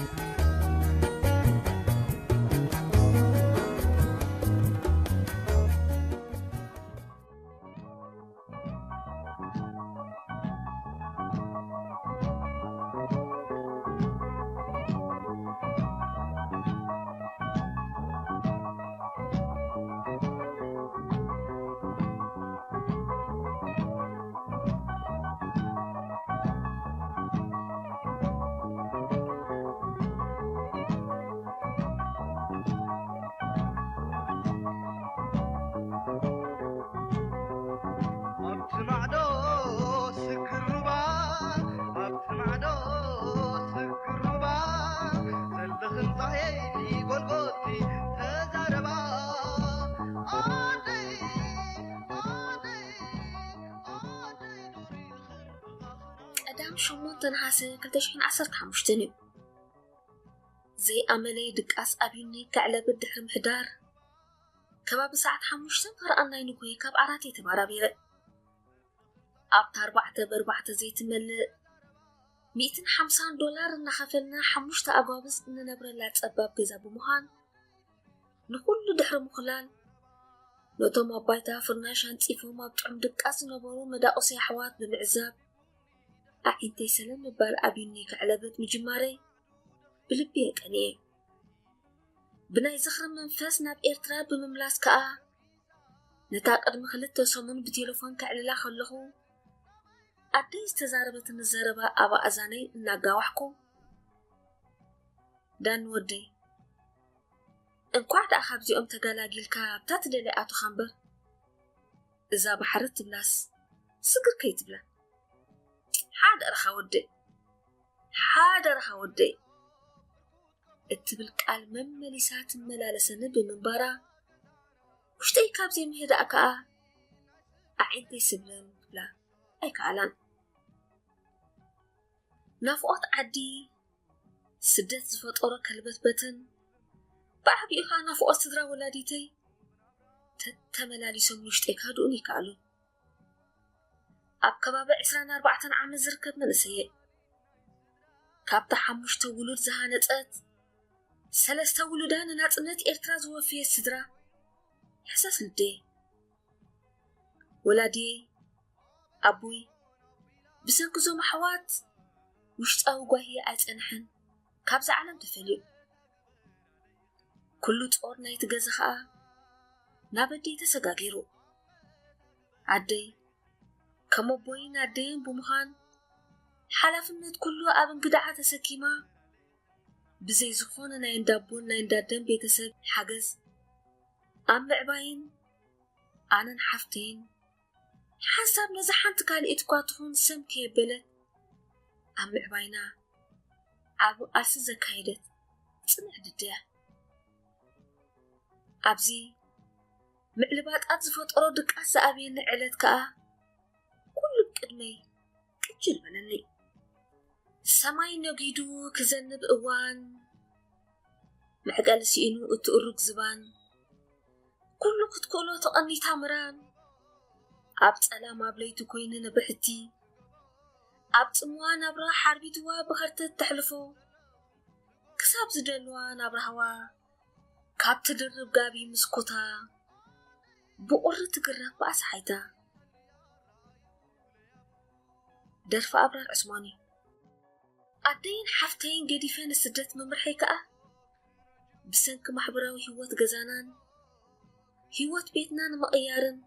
ኣብቲ ማዕዶ ስግር ሩባ፣ ኣብቲ ማዕዶ ስግር ሩባ፣ ዘለኽን ጻሄቲ ጎልጎቲ ተዛረባ። ኣደይ፣ ኣደይ፣ ኣደይ ኑሪ ኽርብኻ። ቀዳም ሸሞንተ ነሓሰ ክልተ ሽሕን ዓሰርተ ሓሙሽተን እዩ። ዘይኣመለይ ድቃስ ኣብዩኒ ከዕለብት ድሕሪ ምሕዳር፣ ከባቢ ሰዓት ሓሙሽተ ፈረቓ ናይ ንጉሆ ካብ ዓራተይ ተባራቢረ። ኣብታ ኣርባዕተ ብኣርባዕተ ዘይትመልእ ሚእትን ሓምሳን ዶላር እናኸፈልና ሓሙሽተ ኣጓብዝ እንነብረላ ጸባብ ገዛ ብምዃን፣ ንኹሉ ድሕሪ ምኹላል፣ ነቶም ኣብ ባይታ ፍርናሽ ኣንጺፎም ኣብ ጥዑም ድቃስ ዝነበሩ መዳቑሲ ኣሕዋት ብምዕዛብ፣ ኣዒንተይ ሰለም ምባል ኣብዩኒ ከዕለብት ምጅማረይ ብልቢ የቀንየ። ብናይ ዝኽሪ መንፈስ ናብ ኤርትራ ብምምላስ ከኣ፣ ነታ ቅድሚ ክልተ ሰሙን ብቴለፎን ከዕልላ ከለኹ፣ ኣደይ ዝተዛረበትኒ ዘረባ ኣብ ኣእዛነይ እናጋዋሕኩ፣ ዳኒ ወደይ፣ እንኳዕ ደኣ ካብዚኦም ተገላጊልካ ኣብታ ትደልያ ኣቱኻ እምበር፣ እዛ ባሕሪ ትብላስ ስግር ከይትብላ። ሓደራኻ ወደይ፣ ሓደራኻ ወደይ እትብል ቃል መመሊሳ ትመላለሰኒ ብምንባራ፣ ውሽጠይ ካብ ዘይምህዳእ ከኣ ኣዒንተይ ስብለም ክብላ ኣይከኣላን። ናፍቖት ዓዲ፣ ስደት ዝፈጠሮ ከልበትበትን ብዓቢኡ ኸኣ ናፍቖት ስድራ ወላዲተይ ተተመላሊሶም ንውሽጠይ ክሃድኡን ይከኣሉን። ኣብ ከባቢ ዕስራን ኣርባዕተን ዓመት ዝርከብ መንእሰየ። ካብታ ሓሙሽተ ውሉድ ዝሃነጸት፣ ሰለስተ ውሉዳ ንናጽነት ኤርትራ ዝወፍየት ስድራ፣ ሕሳስ ልደየ። ወላዲየይ፣ ኣቦይ፣ ብሰንኪ እዞም ኣሕዋት ውሽጣዊ ጓሂ ኣይጸንሐን፣ ካብዛ ዓለም ተፈልዩ። ኩሉ ጾር ናይቲ ገዛ ኸኣ ናብ ኣደይ ተሰጋጊሩ። ኣደይ፣ ከም ኣቦይን ኣደይን ብምዃን፣ ሓላፍነት ኩሉ ኣብ እንግዳዓ ተሰኪማ፣ ብዘይ ዝኾነ ናይ እንዳቦን ናይ እንዳደን ቤተሰብ ሓገዝ፣ ኣብ ምዕባይን ኣነን ሓፍተይን ሓንሳብ ነዛ ሓንቲ ካልኢት እኳ ትኹን ሰም ከየበለት፣ ኣብ ምዕባይና ዓቢ ቃልሲ ዘካየደት ጽንዕቲ ኣደ እያ። ኣብዚ ምዕልባጣት ዝፈጠሮ ድቃስ ዝኣብየኒ ዕለት ከኣ፣ ኩሉ ቅድመይ ቅጅል በለኒ። ሰማይ ነጊዱ ክዘንብ እዋን፣ መዕቀሊ ስኢኑ እቲ እሩግ ዝባን፣ ኩሉ ክትክእሎ ተቐኒታ ምራን፣ ኣብ ጸላም ኣብ ለይቲ ኮይኑ ንብሕቲ፣ ኣብ ጽምዋ ናብራ ሓርቢትዋ ብኸርተት ተሕልፎ፣ ክሳብ ዝደልዋ ናብ ራህዋ፣ ካብ ትድርብ ጋቢ ምስ ኩታ፣ ብቑሪ ትግረፍ ብኣስሓይታ። ደርፊ ኣብራር ዑስማን እዩ። ኣደይን ሓፍተይን ገዲፈ ንስደት ምምርሐይ ከኣ፣ ብሰንኪ ማሕበራዊ ህይወት ገዛናን ህይወት ቤትና ንምቕያርን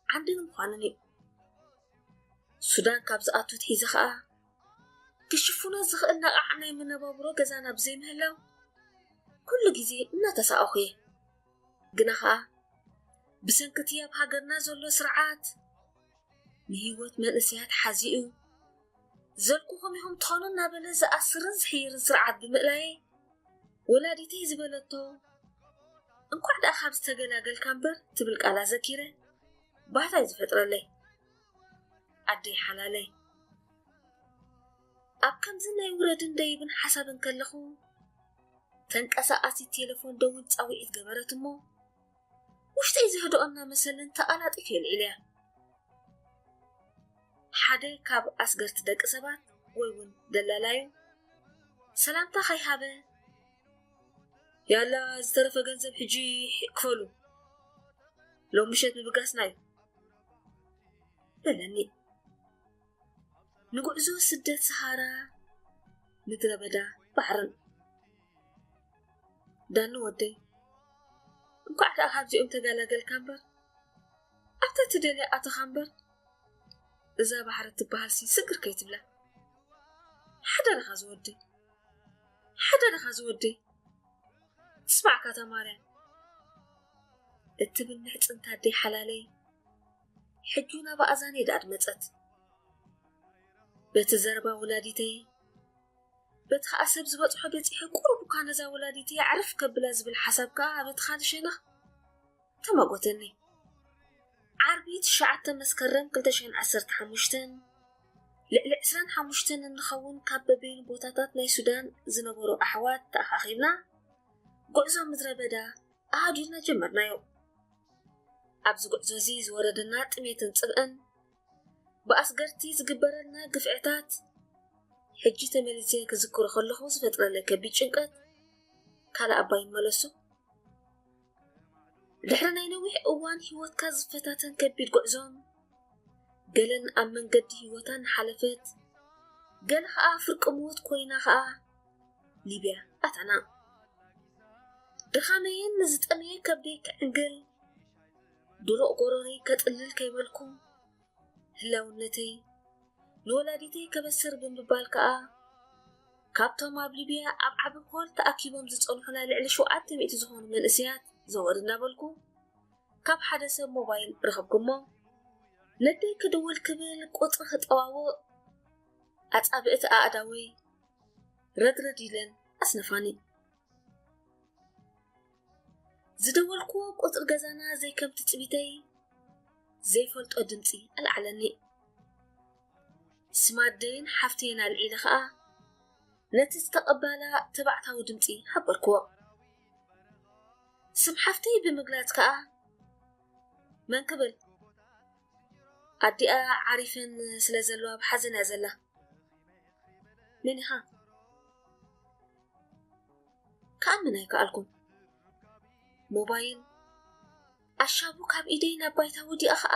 ዓንዲ ንምዃንን እዩ። ሱዳን ካብ ዝኣቱ ኣትሒዘ ኸኣ፣ ክሽፍኖ ዝኽእል ነቓዕ ናይ መነባብሮ ገዛና ብዘይምህላው፣ ኩሉ ግዜ እናተሳቐኹ እየ። ግና ኸኣ፣ ብሰንኪ እቲ ኣብ ሃገርና ዘሎ ስርዓት፣ ንህይወት መንእሰያት ሓዚኡ፣ ዘልኩኹም ኢኹም ትኾኑ እናበለ ዝኣስርን ዝሕይርን ስርዓት ብምእላየይ፣ ወላዲተይ ዝበለቶ፣ "እንኳዕ ደኣ ካብ ዝተገላገልካ እምበር" ትብል ቃል ኣዘኪረ፣ ባህታ እዩ ዝፈጥረለይ። ኣደይ ሓላለይ፣ ኣብ ከምዚ ናይ ውረድን ደይብን ሓሳብ እንከለኹ፣ ተንቀሳቓሲት ቴሌፎን ደውል ጻውዒት ገበረት እሞ፣ ውሽጠይ ዘህድኦ እናመሰለን ተቓላጢፈ ኣልዒለያ። ሓደ ካብ ኣስገርቲ ደቂ ሰባት ወይ እውን ደላላዩ ሰላምታ ከይሃበ፣ "ያላ፣ ዝተረፈ ገንዘብ ሕጂ ክፈሉ፣ ሎም ምሸት ምብጋስና እዩ" በለኒ። ንጉዕዞ ስደት ሰሃራ፣ ምድረ በዳ፣ ባሕርን። ዳኒ ወደይ፣ እንኳዕ ደኣ ካብዚኦም ተገላገልካ እምበር፣ ኣብታ ትደልያ ኣተኻ እምበር፣ እዛ ባሕሪ ትበሃልሲ ስግር ከይትብላ። ሓደራኻ ዝወደይ፣ ሓደራኻ ዝወደይ፣ ትስማዕካ እታ ማርያም እትብል ምሕጽንታ ኣደይ ሓላለይ፣ ሕጂ ናብ ኣእዛነይ ደኣ ድመጸት። በቲ ዘረባ ወላዲተይ፣ በቲ ኸኣ ሰብ ዝበጽሖ በጺሐ፣ ቁሩብ እኳ ነዛ ወላዲተይ ኣዕርፍ ከብላ ዝብል ሓሳብ ከኣ በቲ ካልእ ሸነኽ ተማጎተኒ። ዓርቢ ትሽዓተ መስከረም ክልተ ሽሕን ዓሰርተ ሓሙሽተን፣ ልዕሊ ዕስራን ሓሙሽተን እንኸውን ካብ በበይኑ ቦታታት ናይ ሱዳን ዝነበሩ ኣሕዋት ተኣኻኺብና፣ ጉዕዞ ምድረ በዳ ኣሃዱና ጀመርናዮ። ኣብዚ ጉዕዞ እዚ ዝወረደና ጥሜትን ጽብእን፣ ብኣስገርቲ ዝግበረልና ግፍዕታት፣ ሕጂ ተመሊሰ ክዝክሮ ከለኹ ዝፈጥረለይ ከቢድ ጭንቀት ካልእ ኣባ ይመለሶ። ድሕሪ ናይ ነዊሕ እዋን ህይወትካ ዝፈታተን ከቢድ ጉዕዞን፣ ገለን ኣብ መንገዲ ህይወታ እናሓለፈት፣ ገለ ኸኣ ፍርቂ ሞት ኮይና ኸኣ ሊብያ ኣተና። ድኻመይን ንዝጠመየ ከብደይ ክዕንግል፣ ድሩቕ ጎረረይ ከጥልል ከይበልኩ፣ ህላውነተይ ንወላዲተይ ከበስር ብምባል ከኣ፣ ካብቶም ኣብ ሊብያ ኣብ ዓቢ ሆል ተኣኪቦም ዝጸንሑና ልዕሊ ሸውዓተ ሚእቲ ዝኾኑ መንእሰያት ዘወር እናበልኩ፣ ካብ ሓደ ሰብ ሞባይል ረኸብኩሞ። ነደይ ክድውል ክብል ቁጽሪ ክጠዋውቕ፣ ኣጻብዕቲ ኣእዳወይ ረድረድ ኢለን ኣስነፋኒ። ዝደወልኩዎ ቁጽሪ ገዛና ዘይከም ትጽቢተይ ዘይፈልጦ ድምጺ ኣልዓለኒ። ስም ኣደይን ሓፍተይን ኣልዒለ ኸኣ ነቲ ዝተቐባላ ተባዕታዊ ድምጺ ሓበርክዎ። ስም ሓፍተይ ብምግላጽ ከኣ መን ክብል? ኣዲኣ ዓሪፈን ስለ ዘለዋ ብሓዘን እያ ዘላ። መን ኢኻ? ክኣምን ኣይከኣልኩን። ሞባይል ኣሻቡ ካብ ኢደይ ናብ ባይታ ወዲኣ ኸኣ፣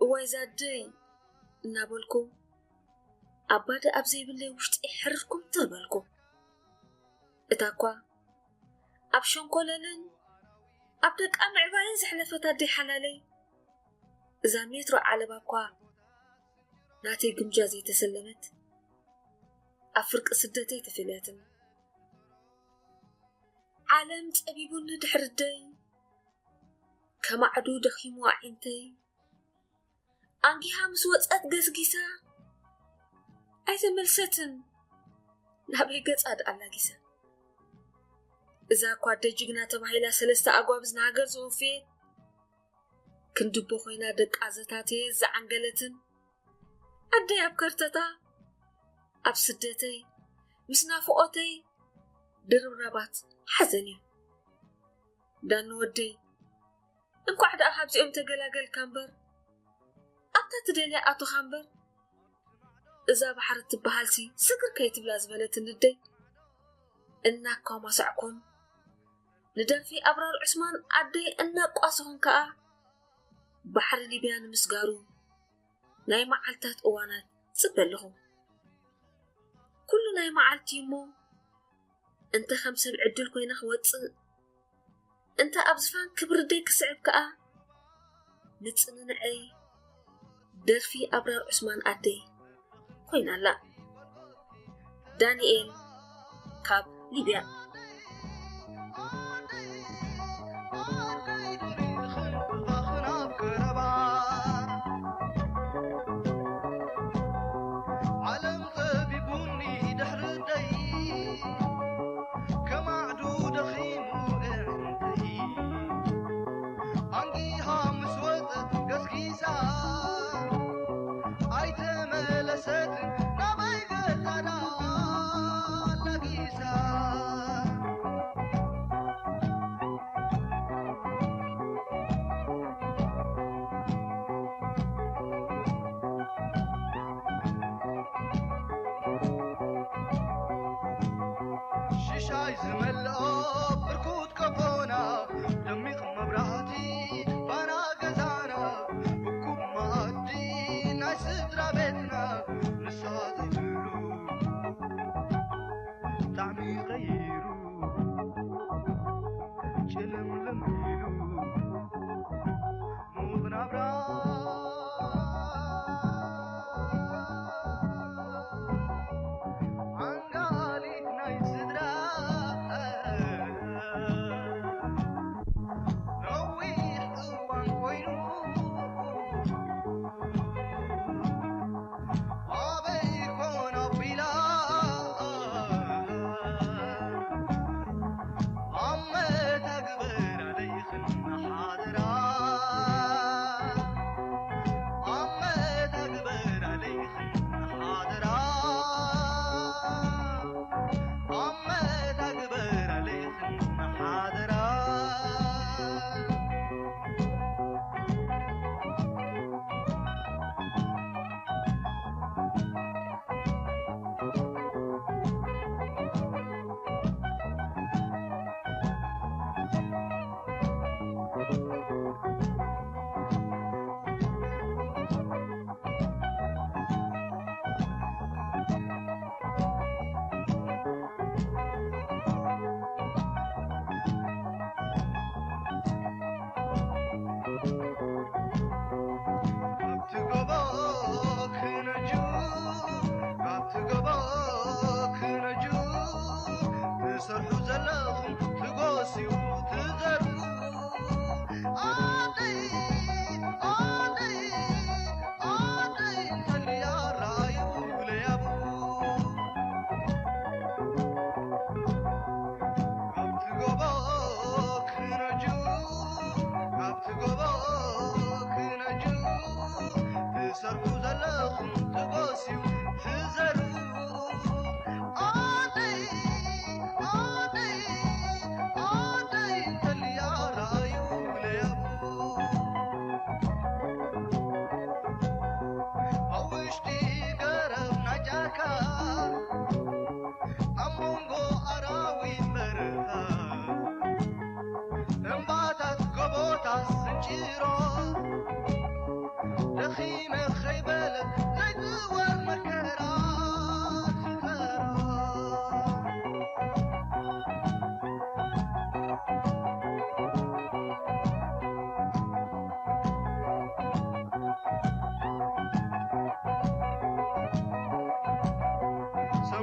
"እዋይ ዛደይ" እናበልኩ፣ ኣብ ባደ ኣብ ዘይብለይ ውሽጢ ሕርር ኩምትር በልኩ። እታ እኳ ኣብ ሸንኮለልን ኣብ ደቃ ምዕባይን ዘሕለፈት ኣደይ ሓላለይ፣ እዛ ሜትሮ ዓለባ እኳ ናተይ ግምጃ ዘይተሰለመት፣ ኣብ ፍርቂ ስደተይ ተፈልያትኒ። ዓለም ጸቢቡኒ ድሕሪ ደይ፣ ከማዕዱ ደኺሙ ኣዒንተይ፣ ኣንጊሃ ምስ ወጸት ገስጊሳ ኣይተመልሰትን፣ ናበይ ገጻ ደኣ ኣላጊሳ። እዛ እኳ ኣደ ጅግና ተባሂላ ሰለስተ ኣጓብዝ ንሃገር ዘወፍየት፣ ክንዲ ኣቦ ኮይና ደቃ ዘታተየት ዝዓንገለትን፣ ኣደይ ኣብ ከርተታ፣ ኣብ ስደተይ፣ ምስ ናፍቖተይ ድርብራባት ሓዘን እዩ። ዳኒ ወደይ፣ እንኳዕ ደኣ ካብዚኦም ተገላገልካ እምበር፣ ኣብታ ትደልያ ኣቶኻ እምበር፣ እዛ ባሕሪ እትበሃልሲ ስግር ከይትብላ ዝበለትኒ ኣደይ እናኳማሳዕኩን፣ ንደርፊ ኣብራር ዑስማን ኣደይ እናቋሰኹን ከኣ፣ ባሕሪ ሊብያ ንምስጋሩ ናይ መዓልታት እዋናት ጽበ ኣለኹ። ኩሉ ናይ መዓልቲ እሞ፣ እንተ ከም ሰብ ዕድል ኮይነ ክወጽእ፣ እንተ ኣብ ዝፋን ክብሪ ኣደይ ክስዕብ ከኣ፣ ንጽንንዐይ ደርፊ ኣብራር ዑስማን ኣደይ ኮይና ኣላ። ዳንኤል ካብ ሊብያ። ዓለም ጸቢቡኒ ድሕሪ ደይ፣ ከማዕዱ ደኺሙ ኣዒንተይ። ኣንጊሃ ምስ ወጸት ገስጊሳ፣ ኣይተመለሰትን ናበይ ገጻ ደኣ ኣላጊሳ። ሽሻይ ዝመልኦ ብርኩት ቀፎና፣ ደሚቕ መብራህቲ ባና ገዛና፣ እኩብ መኣዲ ናይ ስድራ ቤትና፣ ንሳ ዘይብሉ ጣዕሚ ቀይሩ፣ ጭልምልም ኢሉ፣ ምዉቕ ናብራ ዓንጋሊት ናይ ስድራ።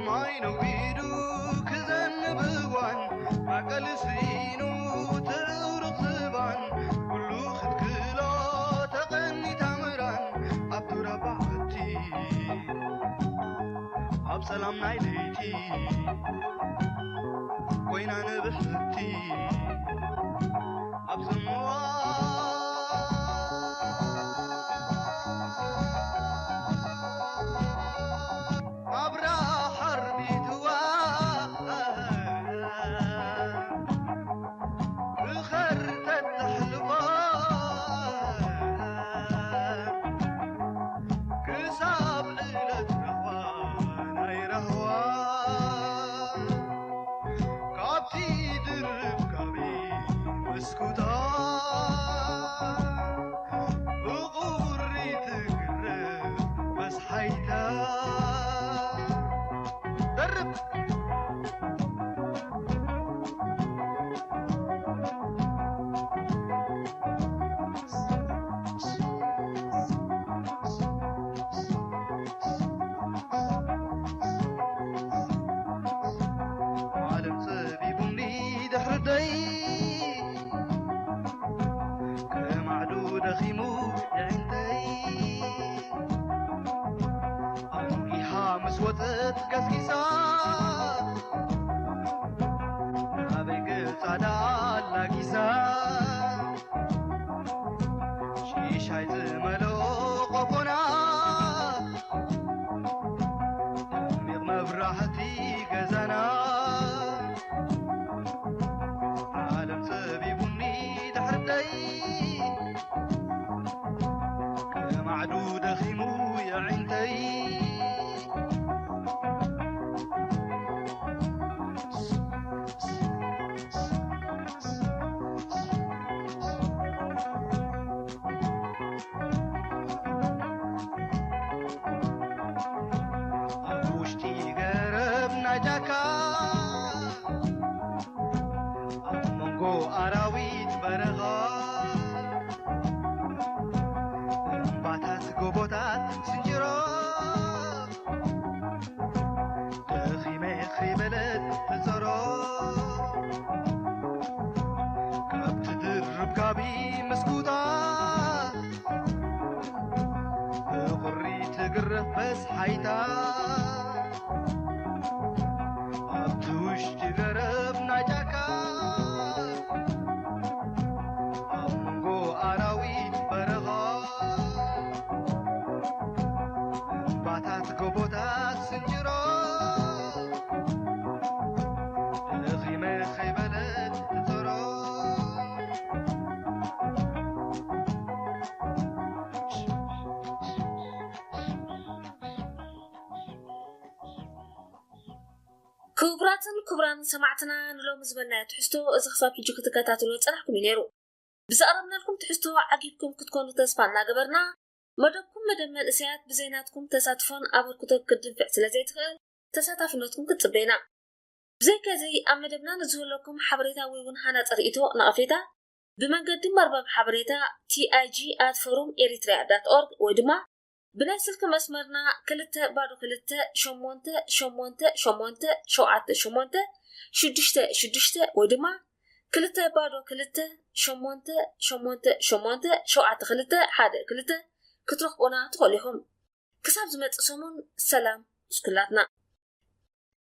ማይ ነዊዱ ክዘንብ እዋን፣ ማዕቀሊ ስኢኑ ትእውርቕ ዝባን፣ ኩሉ ክትክሎ ተቐኒታ ምራን፣ ኣብ ዱር ኣብ በዓቲ፣ ኣብ ጸላም ናይ ለይቲ፣ ኮይና ንብሕቲ፣ ኣብ ጽምዋ ኣብራ ሓርቢትዋ ብኸርተት ተሕልፎ ክሳብ ዕለት ረህዋ ናይ ረህዋ ካብቲ ድርብ ጋቢ መስኩታ ብቑሪ ትግረፍ መስሓይታ ደርብ ዓለም ጸቢቡኒ ድሕሪ ደይ ከማዕዱ ደኺሙ የዒንተይ ኣንጊሃ ምስ ወጸት ገስጊሳ ናበይ ገጻ ደኣ ኣላጊሳ ሽሻይ ዝመልኦ ቆፎና ደሚቕ መብራህቲ ገዛና ዓለም ጸቢቡኒ ድሕርተይ ከማዕዱ ደኺሙ የዒንተይ ኣብ ውሽጢ ገረብ ናይ ጫካ ኣብ መንጎ ኣራዊት በረኻ እምባታት ጎቦታት ስንጭሮ ደኺመ ከይበለት ትጸሮ ካብቲ ድርብ ጋቢ ምስኩታ ብቑሪ ትግረፍ በስሓይታ ኣብቲ ውሽጢ ገረብ ናይ ጫካ ኣብ መንጎ ኣራዊት በረኻ እምባታት ጎቦታት ስንጭሮ ደኺመ ከይበለት ትጸሮ ክቡራትን ክቡራን ሰማዕትና ንሎሚ ዝበልናዮ ትሕዝቶ እዚ ክሳብ ሕጂ ክትከታተልዎ ዝጸናሕኩም እዩ ነይሩ። ብዘቕረብናልኩም ትሕዝቶ ዓጊብኩም ክትኮኑ ተስፋ እናገበርና መደብኩም መደብ መንእሰያት ብዘይናትኩም ተሳትፎን ኣበርክቶ ክትድንፍዕ ስለ ዘይትኽእል ተሳታፍነትኩም ክትጽበ ኢና። ብዘይካዚ ኣብ መደብና ንዝህለኩም ሓበሬታ ወይ እውን ሃናጺ ርእይቶ ነቐፌታ ብመንገዲ መርበብ ሓበሬታ ቲኣይጂ ኣት ፎሩም ኤሪትሪያ ዳት ኦርግ ወይ ድማ ብናይ ስልኪ መስመርና ክልተ ባዶ ክልተ ሸሞንተ ሸሞንተ ሸሞንተ ሸውዓተ ሸሞንተ ሽዱሽተ ሽዱሽተ ወይ ድማ ክልተ ባዶ ክልተ ሸሞንተ ሸሞንተ ሸሞንተ ሸውዓተ ክልተ ሓደ ክልተ ክትረኽቡና ትኽእሉ ኢኹም። ክሳብ ዝመጽእ ሰሙን ሰላም ምስ ኩላትና።